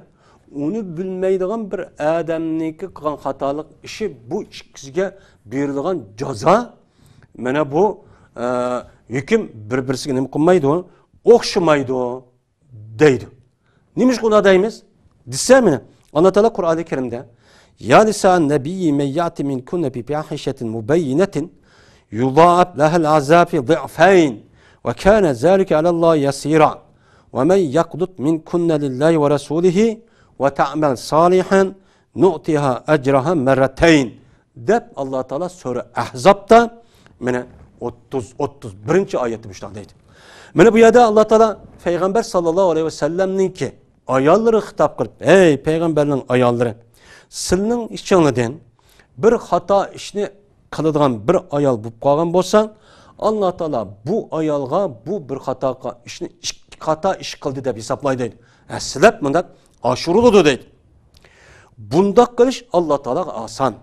ئۇنى بىلمەيدىغان بىر ئادەمنىڭكى قىلغان خاتالىق ئىشى، بۇ ئىككىسىگە بېرىلغان جازا، مانا بۇ، ئە، ھۆكۈم بىر-بىرسىگە نېمە قىلمايدۇ، ئوخشىمايدۇ دەيدۇ. نېمىشقا ئۇنداق دەيمىز دېسە، مانا ئاللا تائالا قۇرئانى كەرىمدە، يا نساء النبي من يأت منكن بفاحشة مبينة يضاعف لها العذاب ضعفين وكان ذلك على الله يسيرا ومن يقنت منكن لله ورسوله وتعمل صالحا نؤتها أجرها مرتين دەپ، ئاللا تائالا سۈرە ئەھزابتا، مانا، ئوتتۇز، ئوتتۇز بىرىنچى ئايەتتە مۇشۇنداق دەيدۇ. مانا بۇ يەردە ئاللا تائالا پەيغەمبەر ساللاللاھۇ ئەلەيھى ۋەسەللەمنىڭكى ئاياللىرىغا خىتاب قىلىپ، ھەي پەيغەمبەرنىڭ ئاياللىرى، سىلىنىڭ ئىچىڭلاردىن بىر خاتا ئىشنى قىلىدىغان بىر ئايال بولۇپ قالغان بولسا، ئاللا تائالا بۇ ئايالغا بۇ بىر خاتا ئىشنى، ئىككى خاتا ئىش قىلدى دەپ ھېسابلايدۇ دەيدۇ. ھەسسىلەپ مۇنداق ئاشۇرۇلىدۇ دەيدۇ. بۇنداق قىلىش ئاللا تائالاغا ئاسان.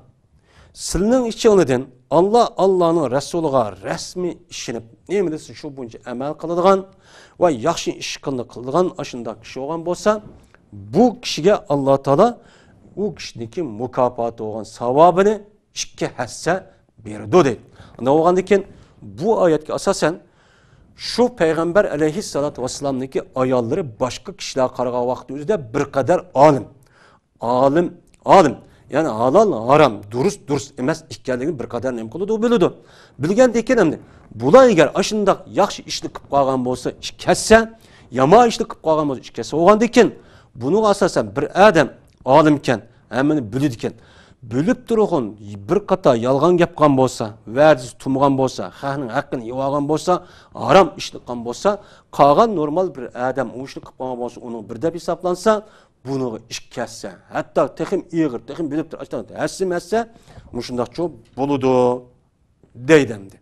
سىلىنىڭ ئىچىڭلاردىن ئاللا، ئاللانىڭ رەسۇلىغا رەسمىي ئىشىنىپ، نېمە دېسە شۇ بويىچە ئەمەل قىلىدىغان ۋە ياخشى ئىشقىلىنى قىلىدىغان ئاشۇنداق كىشى بولغان بولسا، بۇ كىشىگە ئاللا تائالا ئۇ كىشىنىڭكى مۇكاپاتى بولغان ساۋابىنى ئىككى ھەسسە بېرىدۇ دەيدۇ. ئۇنداق بولغاندىكىن بۇ ئايەتكە ئاساسەن شۇ پەيغەمبەر ئەلەيھىسسالاتۇ ۋەسسالامنىڭكى ئاياللىرى باشقا كىشىلەرگە قارىغان ۋاقىتنىڭ ئۆزىدە بىر قەدەر ئالىم. ئالىم، ئالىم. يەنى ھالال، ھارام، دۇرۇس، دۇرۇس ئەمەس ئىكەنلىكىنى بىر قەدەر نېمە قىلىدۇ، بىلىدۇ. بىلگەندىن كېيىن ئەمدى بۇلار ئەگەر ئاشۇنداق ياخشى ئىشنى قىلىپ قالغان بولسا ئىككى ھەسسە، يامان ئىشنى قىلىپ قالغان بولسا ئىككى ھەسسە بولغاندىن كېيىن، بۇنىڭغا ئاساسەن بىر ئادەم ئالىمكەن، ھەممىنى بىلىدىكەن. بىلىپ تۇرغۇن بىر قاتار يالغان گەپ قىلغان بولسا، ۋەدىسى تۇمىغان بولسا، خەقنىڭ ھەققىنى يېۋالغان بولسا، ھارام ئىشنى قىلغان بولسا، قالغان نورمال بىر ئادەم ئۇ ئىشنى قىلىپ قالغان بولسا، ئۇنىڭ بىر دەپ ھېسابلانسا، بۇنىڭغا ئىككى ھەسسە، ھەتتا تېخىمۇ ئېغىر، تېخىمۇ بىلىپ تۇرۇپ، ھەسسىمۇ ھەسسە مۇشۇنداقچۇ بولىدۇ دەيدۇ ئەمدى.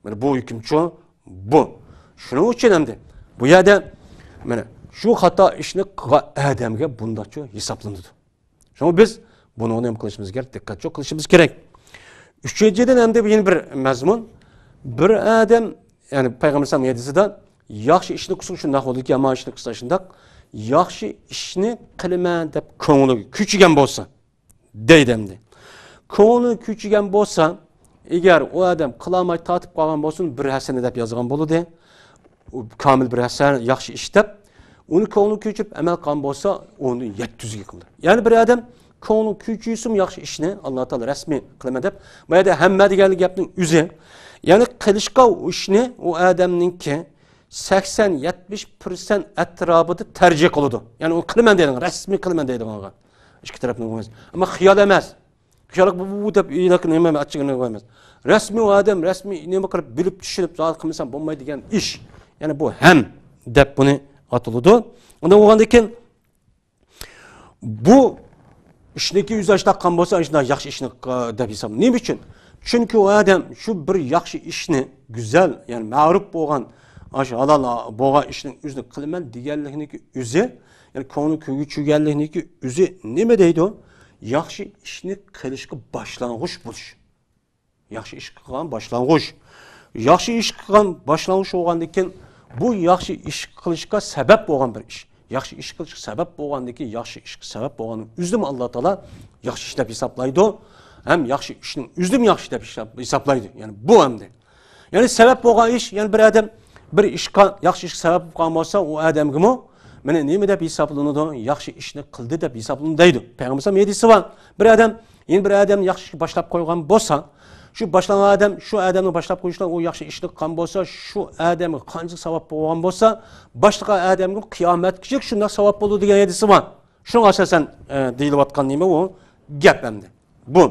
مانا بۇ ھۆكۈمچۇ بۇ. شۇنىڭ ئۈچۈن ئەمدى بۇ يەردە مانا شۇ خاتا ئىشنى قىلغان ئادەمگە بۇنداقچۇ ھېسابلىنىدۇ. شۇڭا بىز بۇنى نېمە قىلىشىمىز كېرەك؟ دىققەتچۇ قىلىشىمىز كېرەك. ئۈچىنچىدىن، ئەمدى بۇ يەنە بىر مەزمۇن. بىر ئادەم، يەنى پەيغەمبەر ئەلەيھىسسالام ھەدىسىدە، ياخشى ئىشنى قىلسا شۇنداق بولىدۇكى، يامان ئىشنى قىلسا شۇنداق. ياخشى ئىشنى قىلىمەن دەپ كۆڭلىگە كۆچۈرگەن بولسا، دەيدۇ ئەمدى. كۆڭلى كۆچۈرگەن بولسا، ئەگەر ئۇ ئادەم قىلالماي تارتىپ قالغان بولسۇن، بىر ھەسەنە دەپ يازغان بولىدۇ. ئۇ كامىل بىر ھەسەنە، ياخشى ئىش دەپ، ئۇنى كۆڭلى كۆچۈرۈپ ئەمەل قىلغان بولسا، ئۇنى يەتتە يۈزگە قىلىدۇ. يەنى بىر ئادەم كۆڭلى كۆچۈرسىمۇ ياخشى ئىشنى، ئاللا تائالا رەسمىي قىلىمەن دەپ، بۇ يەردە ھەممە دېگەنلىك گەپنىڭ ئۆزى. يەنى قىلىشقا ئۇ ئىشنى ئۇ ئادەمنىڭكى سەكسەن، يەتمىش پىرسەنت ئەتراپىدا تەرجىھ قىلىدۇ. يەنى ئۇنى قىلىمەن دەيدىغان، رەسمىي قىلىمەن دەيدىغانغا. ئىككى تەرەپنىڭ ئويلىشى. ئەمما خىيال ئەمەس. خىيال بۇ، بۇ، بۇ دەپ ئېلىقى نېمە ئاچچىقىنى قويماس. رەسمىي ئۇ ئادەم، رەسمىي نېمە قىلىپ، بىلىپ، چۈشىنىپ، زادى قىلمىسام بولمايدۇ دېگەن ئىش. يەنى بۇ ھەم دەپ بۇنى ئاتىلىدۇ. ئۇنداق بولغاندىن كېيىن بۇ ئىشنىڭكى ئۆزى ئاشتاق قىلغان بولسا، ئاشۇنداق ياخشى ئىشنى، ئە، دەپ ھېساب. نېمە ئۈچۈن؟ چۈنكى ئۇ ئادەم شۇ بىر ياخشى ئىشنى، گۈزەل، يەنى مەرۇپ بولغان، ئاشۇ ھالال بولغان ئىشنىڭ ئۆزىنى قىلىمەن دېگەنلىكنىڭكى ئۆزى، يەنى كۆڭلى كۆچۈرگەنلىكنىڭكى ئۆزى نېمە دەيدۇ؟ ياخشى ئىشنى قىلىشقا باشلانغۇچ بولۇش. ياخشى ئىش قىلغان باشلانغۇچ. ياخشى ئىش قىلغان باشلانغۇچ بولغاندىن كېيىن، بۇ ياخشى ئىش قىلىشقا سەۋەب بولغان بىر ئىش. ياخشى ئىش قىلىشقا سەۋەب بولغاندىن كېيىن، ياخشى ئىشقا سەۋەب بولغاننىڭ ئۆزىنىمۇ ئاللا تائالا ياخشى ئىش دەپ ھېسابلايدۇ. ھەم ياخشى ئىشنىڭ ئۆزىنىمۇ ياخشى دەپ ھېساب-، ھېسابلايدۇ. يەنى بۇ ئەمدى. يەنى سەۋەب بولغان ئىش، يەنى بىر ئادەم بىر ئىشقا، ياخشى ئىشقا سەۋەب بولغان بولسا، ئۇ ئادەمگىمۇ مانا نېمە دەپ ھېسابلىنىدۇ؟ ياخشى ئىشنى قىلدى دەپ ھېسابلىنىدۇ دەيدۇ. پەيغەمبەر ھەدىسى بار. بىر ئادەم يەنە بىر ئادەمنى ياخشى ئىشقا باشلاپ قويغان بولسا، شۇ باشلىغان ئادەم، شۇ ئادەمنىڭ باشلاپ قويۇشىدا ئۇ ياخشى ئىشنى قىلغان بولسا، شۇ ئادەمگە قانچىلىك ساۋاب بولغان بولسا، باشلىغان ئادەمگە قىيامەتكىچە شۇنداق ساۋاب بولىدۇ دېگەن ھەدىسى بار. شۇنىڭغا ئاساسەن، ئە، دېيىلىۋاتقان نېمە ئۇ؟ گەپ ئەمدى. بۇ.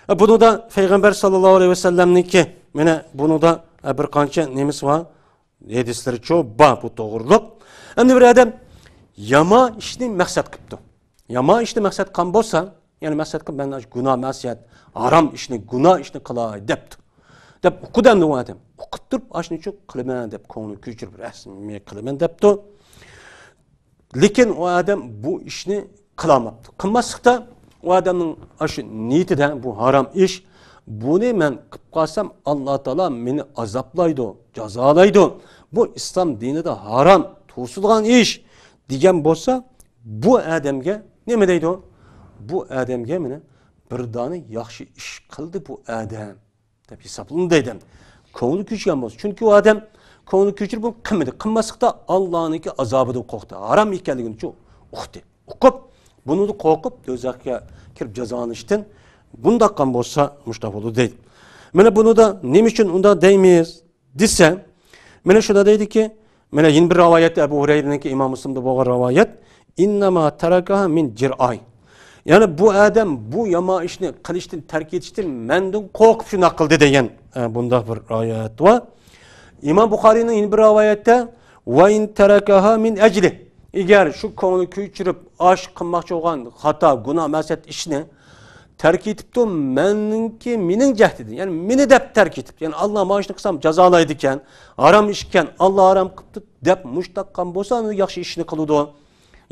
ئە، بۇنىڭدا پەيغەمبەر ساللاللاھۇ ئەلەيھى ۋەسەللەمنىڭكى، مانا بۇنىڭدا، ئە، بىر قانچە نېمىسى بار؟ ھەدىسلىرىچۇ بار بۇ توغرۇلۇق. ئەمدى بىر ئادەم يامان ئىشنى مەقسەت قىپتۇ. يامان ئىشنى مەقسەت قىلغان بولسا، يەنى مەقسەت قىلىپ، مەن گۇناھ، مەسىيەت، ھارام ئىشنى، گۇناھ ئىشنى قىلاي دەپتۇ. دەپ ئۇقىدۇ ئەمدى ئۇ ئادەم. ئۇقۇپ تۇرۇپ، ئاشۇنى شۇ قىلىمەن دەپ، كۆڭلىنى كۆچۈرۈپ، رەسمىي قىلىمەن دەپتۇ. لېكىن ئۇ ئادەم بۇ ئىشنى قىلالماپتۇ. قىلماسلىقتا ئۇ ئادەمنىڭ ئاشۇ نىيىتىدە بۇ ھارام ئىش، بۇنى مەن قىلىپ قالسام، ئاللا تائالا مېنى ئازابلايدۇ، جازالايدۇ. بۇ ئىسلام دىنىدا ھارام، توسۇلغان ئىش دېگەن بولسا، بۇ ئادەمگە نېمە دەيدۇ؟ بۇ ئادەمگە مانا بىر دانە ياخشى ئىش قىلدى بۇ ئادەم دەپ ھېسابلىنىدۇ دەيدۇ. كۆڭلى كۆچۈرگەن بولسا. چۈنكى ئۇ ئادەم كۆڭلى كۆچۈرۈپ بۇنى قىلمىدى. قىلماسلىقتا ئاللانىڭكى ئازابىدىن قورقتى. ھارام ئىكەنلىكىنى شۇ ئۇقتى. ئۇقۇپ، بۇنىڭدىن قورقۇپ، دوزاخقا كىرىپ جازالىنىشتىن بۇنداق قىلغان بولسا مۇشۇنداق بولىدۇ دەيدۇ. مانا بۇنىدا نېمە ئۈچۈن ئۇنداق دەيمىز دېسە، مانا شۇنداق دەيدۇكى، مانا يەنە بىر رىۋايەتتە، ئەبۇ ھۇرەيرىنىڭكى، ئىمام مۇسلىمدا بولغان رىۋايەت، «ئىننەما تەرەكەھا مىن جىرئاي.» يەنى بۇ ئادەم بۇ يامان ئىشنى قىلىشتىن، تەرك ئېتىشتىن مەندىن قورقۇپ شۇنداق قىلدى دېگەن، ئە، بۇنداق بىر رىۋايەت بار. ئىمام بۇخارىينىڭ يەنە بىر رىۋايەتتە، «ۋە ئىن تەرەكەھا مىن ئەجلى.» ئەگەر شۇ كۆڭلى كۆچۈرۈپ ئاش قىلماقچى بولغان خاتا، گۇناھ، مەسىيەت ئىشنى تەرك ئېتىپتۇ، مەننىڭكى، مېنىڭ جەھدىدىن، يەنى مېنى دەپ تەرك ئېتىپتۇ. يەنى ئاللا مانا شۇنى قىلسام جازالايدىكەن، ھارام ئىشكەن، ئاللا ھارام قىپتۇ دەپ مۇشۇنداق قىلغان بولسا، ئاندىن ياخشى ئىشنى قىلىدۇ،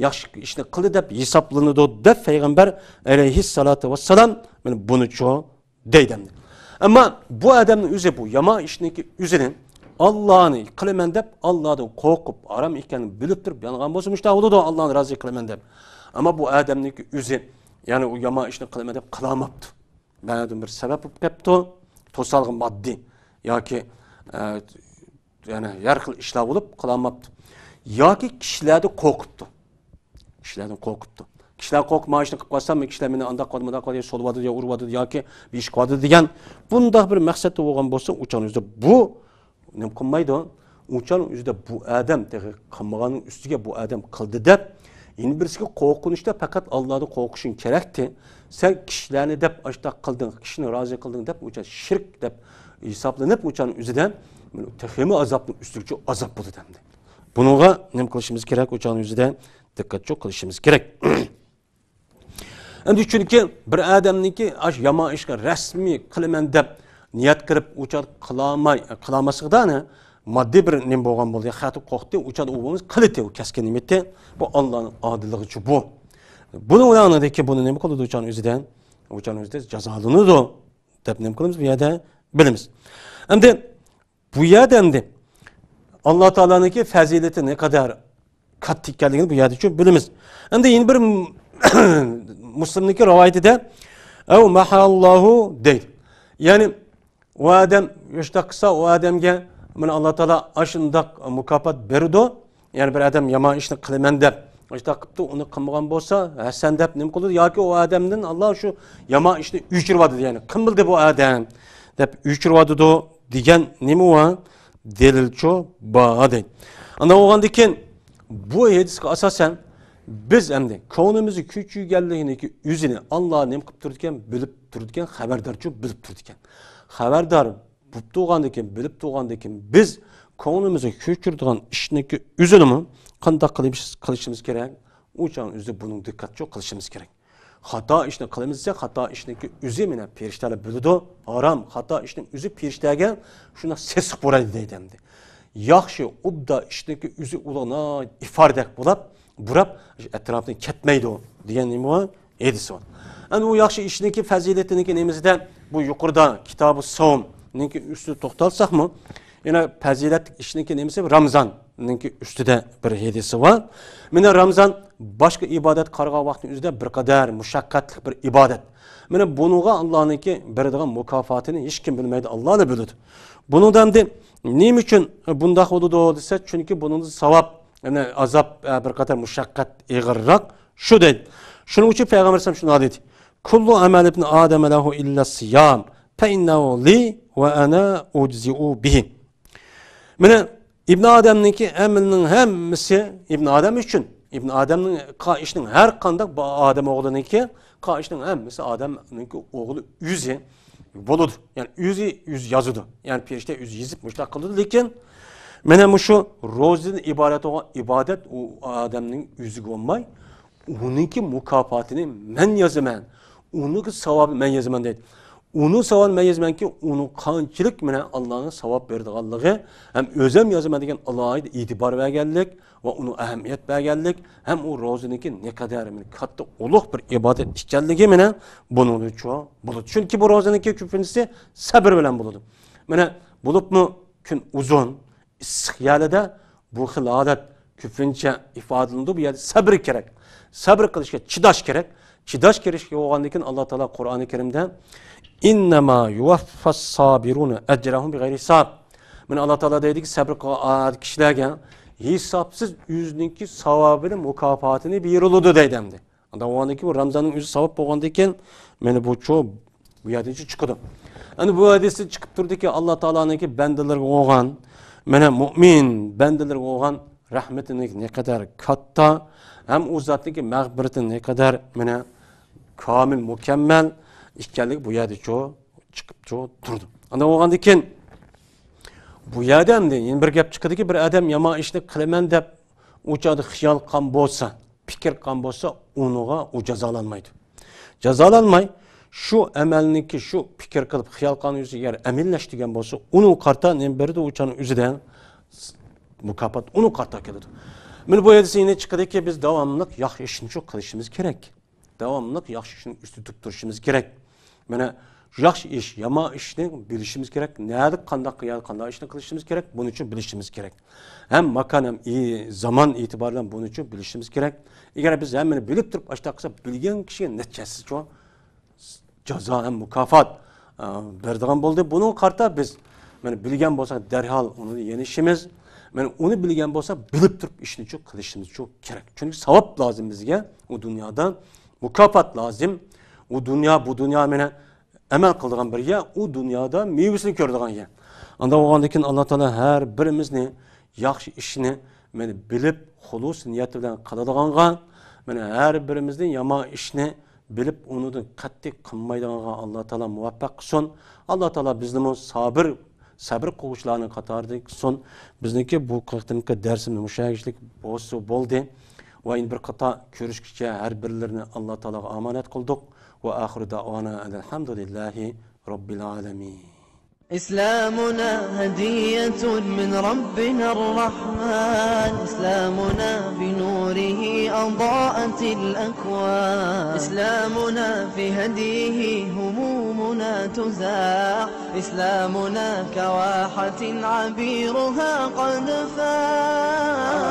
ياخشى ئىشنى قىلدى دەپ ھېسابلىنىدۇ دەپ پەيغەمبەر ئەلەيھىسسالاتۇ ۋەسسالام مانا بۇنىچۇ دەيدۇ ئەمدى. ئەمما بۇ ئادەمنىڭ ئۆزى بۇ يامان ئىشنىڭكى ئۆزىنى، ئاللانى قىلىمەن دەپ، ئاللادىن قورقۇپ، ھارام ئىكەنلىكىنى بىلىپ تۇرۇپ يانغان بولسا، مۇشۇنداق بولىدۇ، ئاللانى رازى قىلىمەن دەپ. ئەمما بۇ ئادەمنىڭكى ئۆزى، يەنى ئۇ يامان ئىشنى قىلىمەن دەپ قىلالماپتۇ. مەنىدىن بىر سەۋەب بولۇپ كەپتۇ، توسالغۇ ماددىي ياكى، ئە، يەنى ھەر خىل ئىشلار بولۇپ قىلالماپتۇ. ياكى كىشىلەردىن قورقۇپتۇ. كىشىلەردىن قورقۇپتۇ. كىشىلەر قورقۇپ، مانا ئىشنى قىلىپ قالسام، كىشىلەر مېنى ئانداق قىلىدۇ، مۇنداق قىلىدۇ، سولىۋاتىدۇ يا ئۇرۇۋاتىدۇ ياكى بىر ئىش قىلىۋاتىدۇ دېگەن بۇنداق بىر مەقسەتتە بولغان بولسا، ئۇ چاغنىڭ ئۆزىدە بۇ نېمە قىلمايدۇ؟ ئۇ چاغنىڭ ئۆزىدە بۇ ئادەم تېخى قىلمىغاننىڭ ئۈستىگە بۇ ئادەم قىلدى دەپ، يەنە بىرسىگە قورقۇنچتا پەقەت ئاللادىن قورقۇشۇڭ كېرەكتى. سەن كىشىلەرنى دەپ ئاشۇنداق قىلدىڭ، كىشىنى رازى قىلدىڭ دەپ ئۇچان شىرك دەپ ھېسابلىنىپ ئۇچان ئۆزىدە تېخىمۇ ئازابنىڭ ئۈستىگىچە ئازاب بولىدۇ ئەمدى. بۇنىڭغا نېمە قىلىشىمىز كېرەك؟ ئۇچان ئۆزىدە دىققەتچۇ قىلىشىمىز كېرەك. ئەمدى چۈنكى بىر ئادەمنىڭكى ئاشۇ يامان ئىشقا رەسمىي قىلىمەن دەپ نىيەت قىلىپ، ئۇ چاغدا قىلالماي، قىلالماسلىقىدا ماددىي بىر نېمە بولغان بولدى، خەتە قوقتى، ئۇ چاغدا ئۇ بولمىسا قىلىتى، ئۇ كەسكىن نېمىتى، بۇ ئاللانىڭ ئادىللىقىچۇ بۇ. بۇنى ئۇلارنىڭدىكى بۇنى نېمە قىلىدۇ، ئۇچان ئۆزىدە، ئۇچان ئۆزىدە جازالىنىدۇ دەپ نېمە قىلىمىز، بۇ يەردە بىلىمىز. ئەمدى بۇ يەردە ئەمدى ئاللا تائالانىڭكى پەزىلىتى نەقەدەر كاتتا ئىكەنلىكىنى بۇ يەردە چۈشىنىپ بىلىمىز. ئەمدى يەنە بىر مۇسلىمنىڭكى رىۋايىتىدە، «ئەۋ مەھەللاھۇ» دەيدۇ. يەنى ئۇ ئادەم مۇشۇنداق قىلسا، ئۇ ئادەمگە مانا ئاللا تائالا ئاشۇنداق مۇكاپات بېرىدۇ. يەنى بىر ئادەم يامان ئىشنى قىلىمەن دەپ ئاشۇنداق قىپتۇ، ئۇنى قىلمىغان بولسا، ھەسەن دەپ نېمە قىلىدۇ؟ ياكى ئۇ ئادەمدىن ئاللا شۇ يامان ئىشنى ئۆچۈرۈۋاتىدۇ، يەنى قىلمىدى بۇ ئادەم دەپ ئۆچۈرۈۋاتىدۇ دېگەن نېمە بار؟ دەلىلچۇ بار دەيدۇ. ئانداق بولغاندىكىن بۇ ھەدىسكە ئاساسەن بىز ئەمدى كۆڭلىمىزنى كۆچۈرگەنلىكىنىڭكى ئۆزىنى ئاللا نېمە قىلىپ تۇرىدىكەن؟ بىلىپ تۇرىدىكەن، خەۋەردارچۇ بىلىپ تۇرىدىكەن. خەۋەردار بولۇپ تۇرغاندىكىن، بىلىپ تۇرغاندىكىن بىز كۆڭلىمىزنى كۆچۈرىدىغان ئىشنىڭكى ئۆزىنىمۇ قانداق قىلىش-، قىلىشىمىز كېرەك؟ ئۇ چاغنىڭ ئۆزىدە بۇنىڭ دىققەتچۇ قىلىشىمىز كېرەك. خاتا ئىشنى قىلىمىز دېسە، خاتا ئىشنىڭكى ئۆزى مانا پەرىشتەلەر بىلىدۇ، ھارام، خاتا ئىشنىڭ ئۆزى پەرىشتەگە شۇنداق سېسىق بۇرايدۇ دەيدۇ ئەمدى. ياخشى، ئوبدان ئىشنىڭكى ئۆزى ئۇلۇغ ناھايىتى ئىپاردەك بولاپ، بۇراپ، ئەتراپتىن كەتمەيدۇ دېگەن نېمە بار؟ ھەدىسى بار. ئەنە ئۇ ياخشى ئىشنىڭكى پەزىلىتىنىڭكى نېمىسىدە بۇ يۇقىرىدا كىتابۇ سومنىڭكى ئۈستىدە توختالساقمۇ، يەنە پەزىلەتلىك ئىشنىڭكى نېمىسى رامزاننىڭكى ئۈستىدە بىر ھەدىسى بار. مانا رامزان باشقا ئىبادەتكە قارىغان ۋاقىتنىڭ ئۆزىدە بىر قەدەر مۇشەققەتلىك بىر ئىبادەت. مانا بۇنىڭغا ئاللانىڭكى بېرىدىغان مۇكاپاتىنى ھېچكىم بىلمەيدۇ، ئاللا بىلىدۇ. بۇنىڭدا ئەمدى نېمە ئۈچۈن بۇنداق بولىدۇ دېسە، چۈنكى بۇنىڭدا ساۋاب، يەنى ئازاب، بىر قەدەر مۇشەققەت ئېغىرراق شۇ دەيدۇ. شۇنىڭ ئۈچۈن پەيغەمبەر ئەلەيھىسسالام شۇنداق دېدى. كل عمل ابن آدم له إلا الصيام فإنه لي وأنا أجزئ به. مانا ئىبن ئادەمنىڭكى ئەمىلىنىڭ ھەممىسى ئىبن ئادەم ئۈچۈن. ئىبن ئادەمنىڭ قىلغان ئىشىنىڭ ھەر قانداق بۇ ئادەم ئوغلىنىڭكى قىلغان ئىشىنىڭ ھەممىسى ئادەمنىڭكى ئوغلى ئۆزى بولىدۇ. يەنى ئۆزى، ئۆزى يازىدۇ. يەنى پەرىشتە ئۆزى يېزىپ مۇشۇنداق قىلىدۇ. لېكىن مانا مۇشۇ روزىدىن ئىبارەت بولغان ئىبادەت ئۇ ئادەمنىڭ ئۆزىگە بولماي، ئۇنىڭكى مۇكاپاتىنى مەن يازىمەن، ئۇنىڭكى ساۋابىنى مەن يازىمەن دەيدۇ. ئۇنىڭ ساۋابىنى مەن يازىمەنكى، ئۇنىڭ قانچىلىك مانا ئاللانىڭ ساۋاب بېرىدىغانلىقى ھەم ئۆزۈم يازىمەن دېگەن ئالاھىدە ئېتىبار بەرگەنلىك ۋە ئۇنىڭ ئەھمىيەت بەرگەنلىك ھەم ئۇ روزىنىڭكى نەقەدەر مانا كاتتا ئۇلۇغ بىر ئىبادەت ئىكەنلىكى مانا بۇنىڭدىنچۇ بولىدۇ. چۈنكى بۇ روزىنىڭكى كۆپىنچىسى سەبر بىلەن بولىدۇ. مانا بولۇپمۇ كۈن ئۇزۇن، ئىسسىق يەرلىدە بۇ خىل ھالەت كۆپىنچە ئىپادىلىنىدۇ. بۇ يەردە سەبرى كېرەك. سەبرى قىلىشقا، چىداش كېرەك. چىداش كېرەك بولغاندىن كېيىن، ئاللا تائالا قۇرئانى كەرىمدە، «إنما يوفى الصابرون أجرهم بغير حساب.» مانا ئاللا تائالا دەيدىكى، سەبرى قىلغان كىشىلەرگە ھېسابسىز ئۆزىنىڭكى ساۋابىنى، مۇكاپاتىنى بېرىلىدۇ دەيدۇ ئەمدى. ئاندىن بولغاندىن كېيىن بۇ رامزاننىڭ ئۆزى ساۋاب بولغاندىن كېيىن، مانا بۇچۇ بۇ يەردىنچۇ چىقىدۇ. ئەنە بۇ ھەدىستىن چىقىپ تۇرىدۇكى، ئاللا تائالانىڭكى بەندىلىرىگە بولغان مانا مۇئمىن بەندىلىرىگە بولغان رەھمىتىنىڭ نەقەدەر كاتتا ھەم ئۇ زاتنىڭكى مەغپىرىتىنىڭ نەقەدەر مانا كامىل، مۇكەممەل ئىكەنلىكى بۇ يەردىچۇ چىقىپچۇ تۇرىدۇ. ئاندىن بولغاندىن كېيىن بۇ يەردە ئەمدى يەنە بىر گەپ چىقىدۇكى، بىر ئادەم يامان ئىشنى قىلىمەن دەپ ئۇ چاغدا خىيال قىلغان بولسا، پىكىر قىلغان بولسا، ئۇنىڭغا ئۇ جازالانمايدۇ. جازالانماي، شۇ ئەمەلنىڭكى، شۇ پىكىر قىلىپ خىيال قىلغان ئۆزى ئەگەر ئەمەللەشتۈرگەن بولسا، ئۇنىڭغا قارىتا نېمە بېرىدۇ؟ ئۇ چاغنىڭ ئۆزىدە مۇكاپات ئۇنىڭغا قارىتا كېلىدۇ. مانا بۇ ھەدىستىن يەنە چىقىدۇكى، بىز داۋاملىق ياخشى ئىشنى شۇ قىلىشىمىز كېرەك. داۋاملىق ياخشى ئىشنىڭ ئۈستىدە تۇرۇپ تۇرۇشىمىز كېرەك. مانا ياخشى ئىش، يامان ئىشنى بىلىشىمىز كېرەك. نەدە، قانداق، يا قانداق ئىشنى قىلىشىمىز كېرەك، بۇنىڭ ئۈچۈن بىلىشىمىز كېرەك. ھەم ماكان، ھەم ئى-، زامان ئېتىبارى بىلەن بۇنىڭ ئۈچۈن بىلىشىمىز كېرەك. ئەگەر بىز ھەممىنى بىلىپ تۇرۇپ ئاشۇنداق قىلساق، بىلگەن كىشىگە نەتىجىسىچۇ جازا ھەم مۇكاپات، ئە، بېرىدىغان بولدى. بۇنىڭغا قارىتا بىز، مانا، بىلگەن بولساق، دەرھال ئۇنى يېنىشىمىز. مانا، ئۇنى بىلگەن بولساق، بىلىپ تۇرۇپ ئىشنىچۇ قىلىشىمىزچۇ كېرەك. چۈنكى ساۋاب لازىم بىزگە ئۇ دۇنيادا، مۇكاپات لازىم. ئۇ دۇنيا، بۇ دۇنيا مانا ئەمەل قىلىدىغان بىر يەر، ئۇ دۇنيادا مېۋىسىنى كۆرىدىغان يەر. ئانداق بولغاندىن كېيىن، ئاللا تائالا ھەر بىرىمىزنى ياخشى ئىشنى، مانا، بىلىپ، خۇلۇس نىيەت بىلەن قىلىدىغانغا، يەنى ھەر بىرىمىزدىن يامان ئىشنى بىلىپ، ئۇنىڭدىن قەتئىي قىلمايدىغانغا ئاللا تائالا مۇۋەپپەق قىلسۇن. ئاللا تائالا بىزنىمۇ سابىر، سەبر قىلغۇچىلارنىڭ قاتارىدا قىلسۇن. بىزنىڭكى بۇ قېتىمقى دەرسىمىز مۇشۇ يەرگىچىلىك بولسا بولدى. ۋە يەنە بىر قېتىم كۆرۈشكىچە ھەر بىرلىرىنى ئاللا تائالاغا ئامانەت قىلدۇق. ۋە ئاخىرۇ دەئۋانا ئەنىلھەمدۇلىللاھى رەببىل ئالەمىن. إسلامنا هدية من ربنا الرحمن، إسلامنا بنوره أضاءت الأكوان، إسلامنا في هديه همومنا تزاح، إسلامنا كواحة عبيرها قد فاح.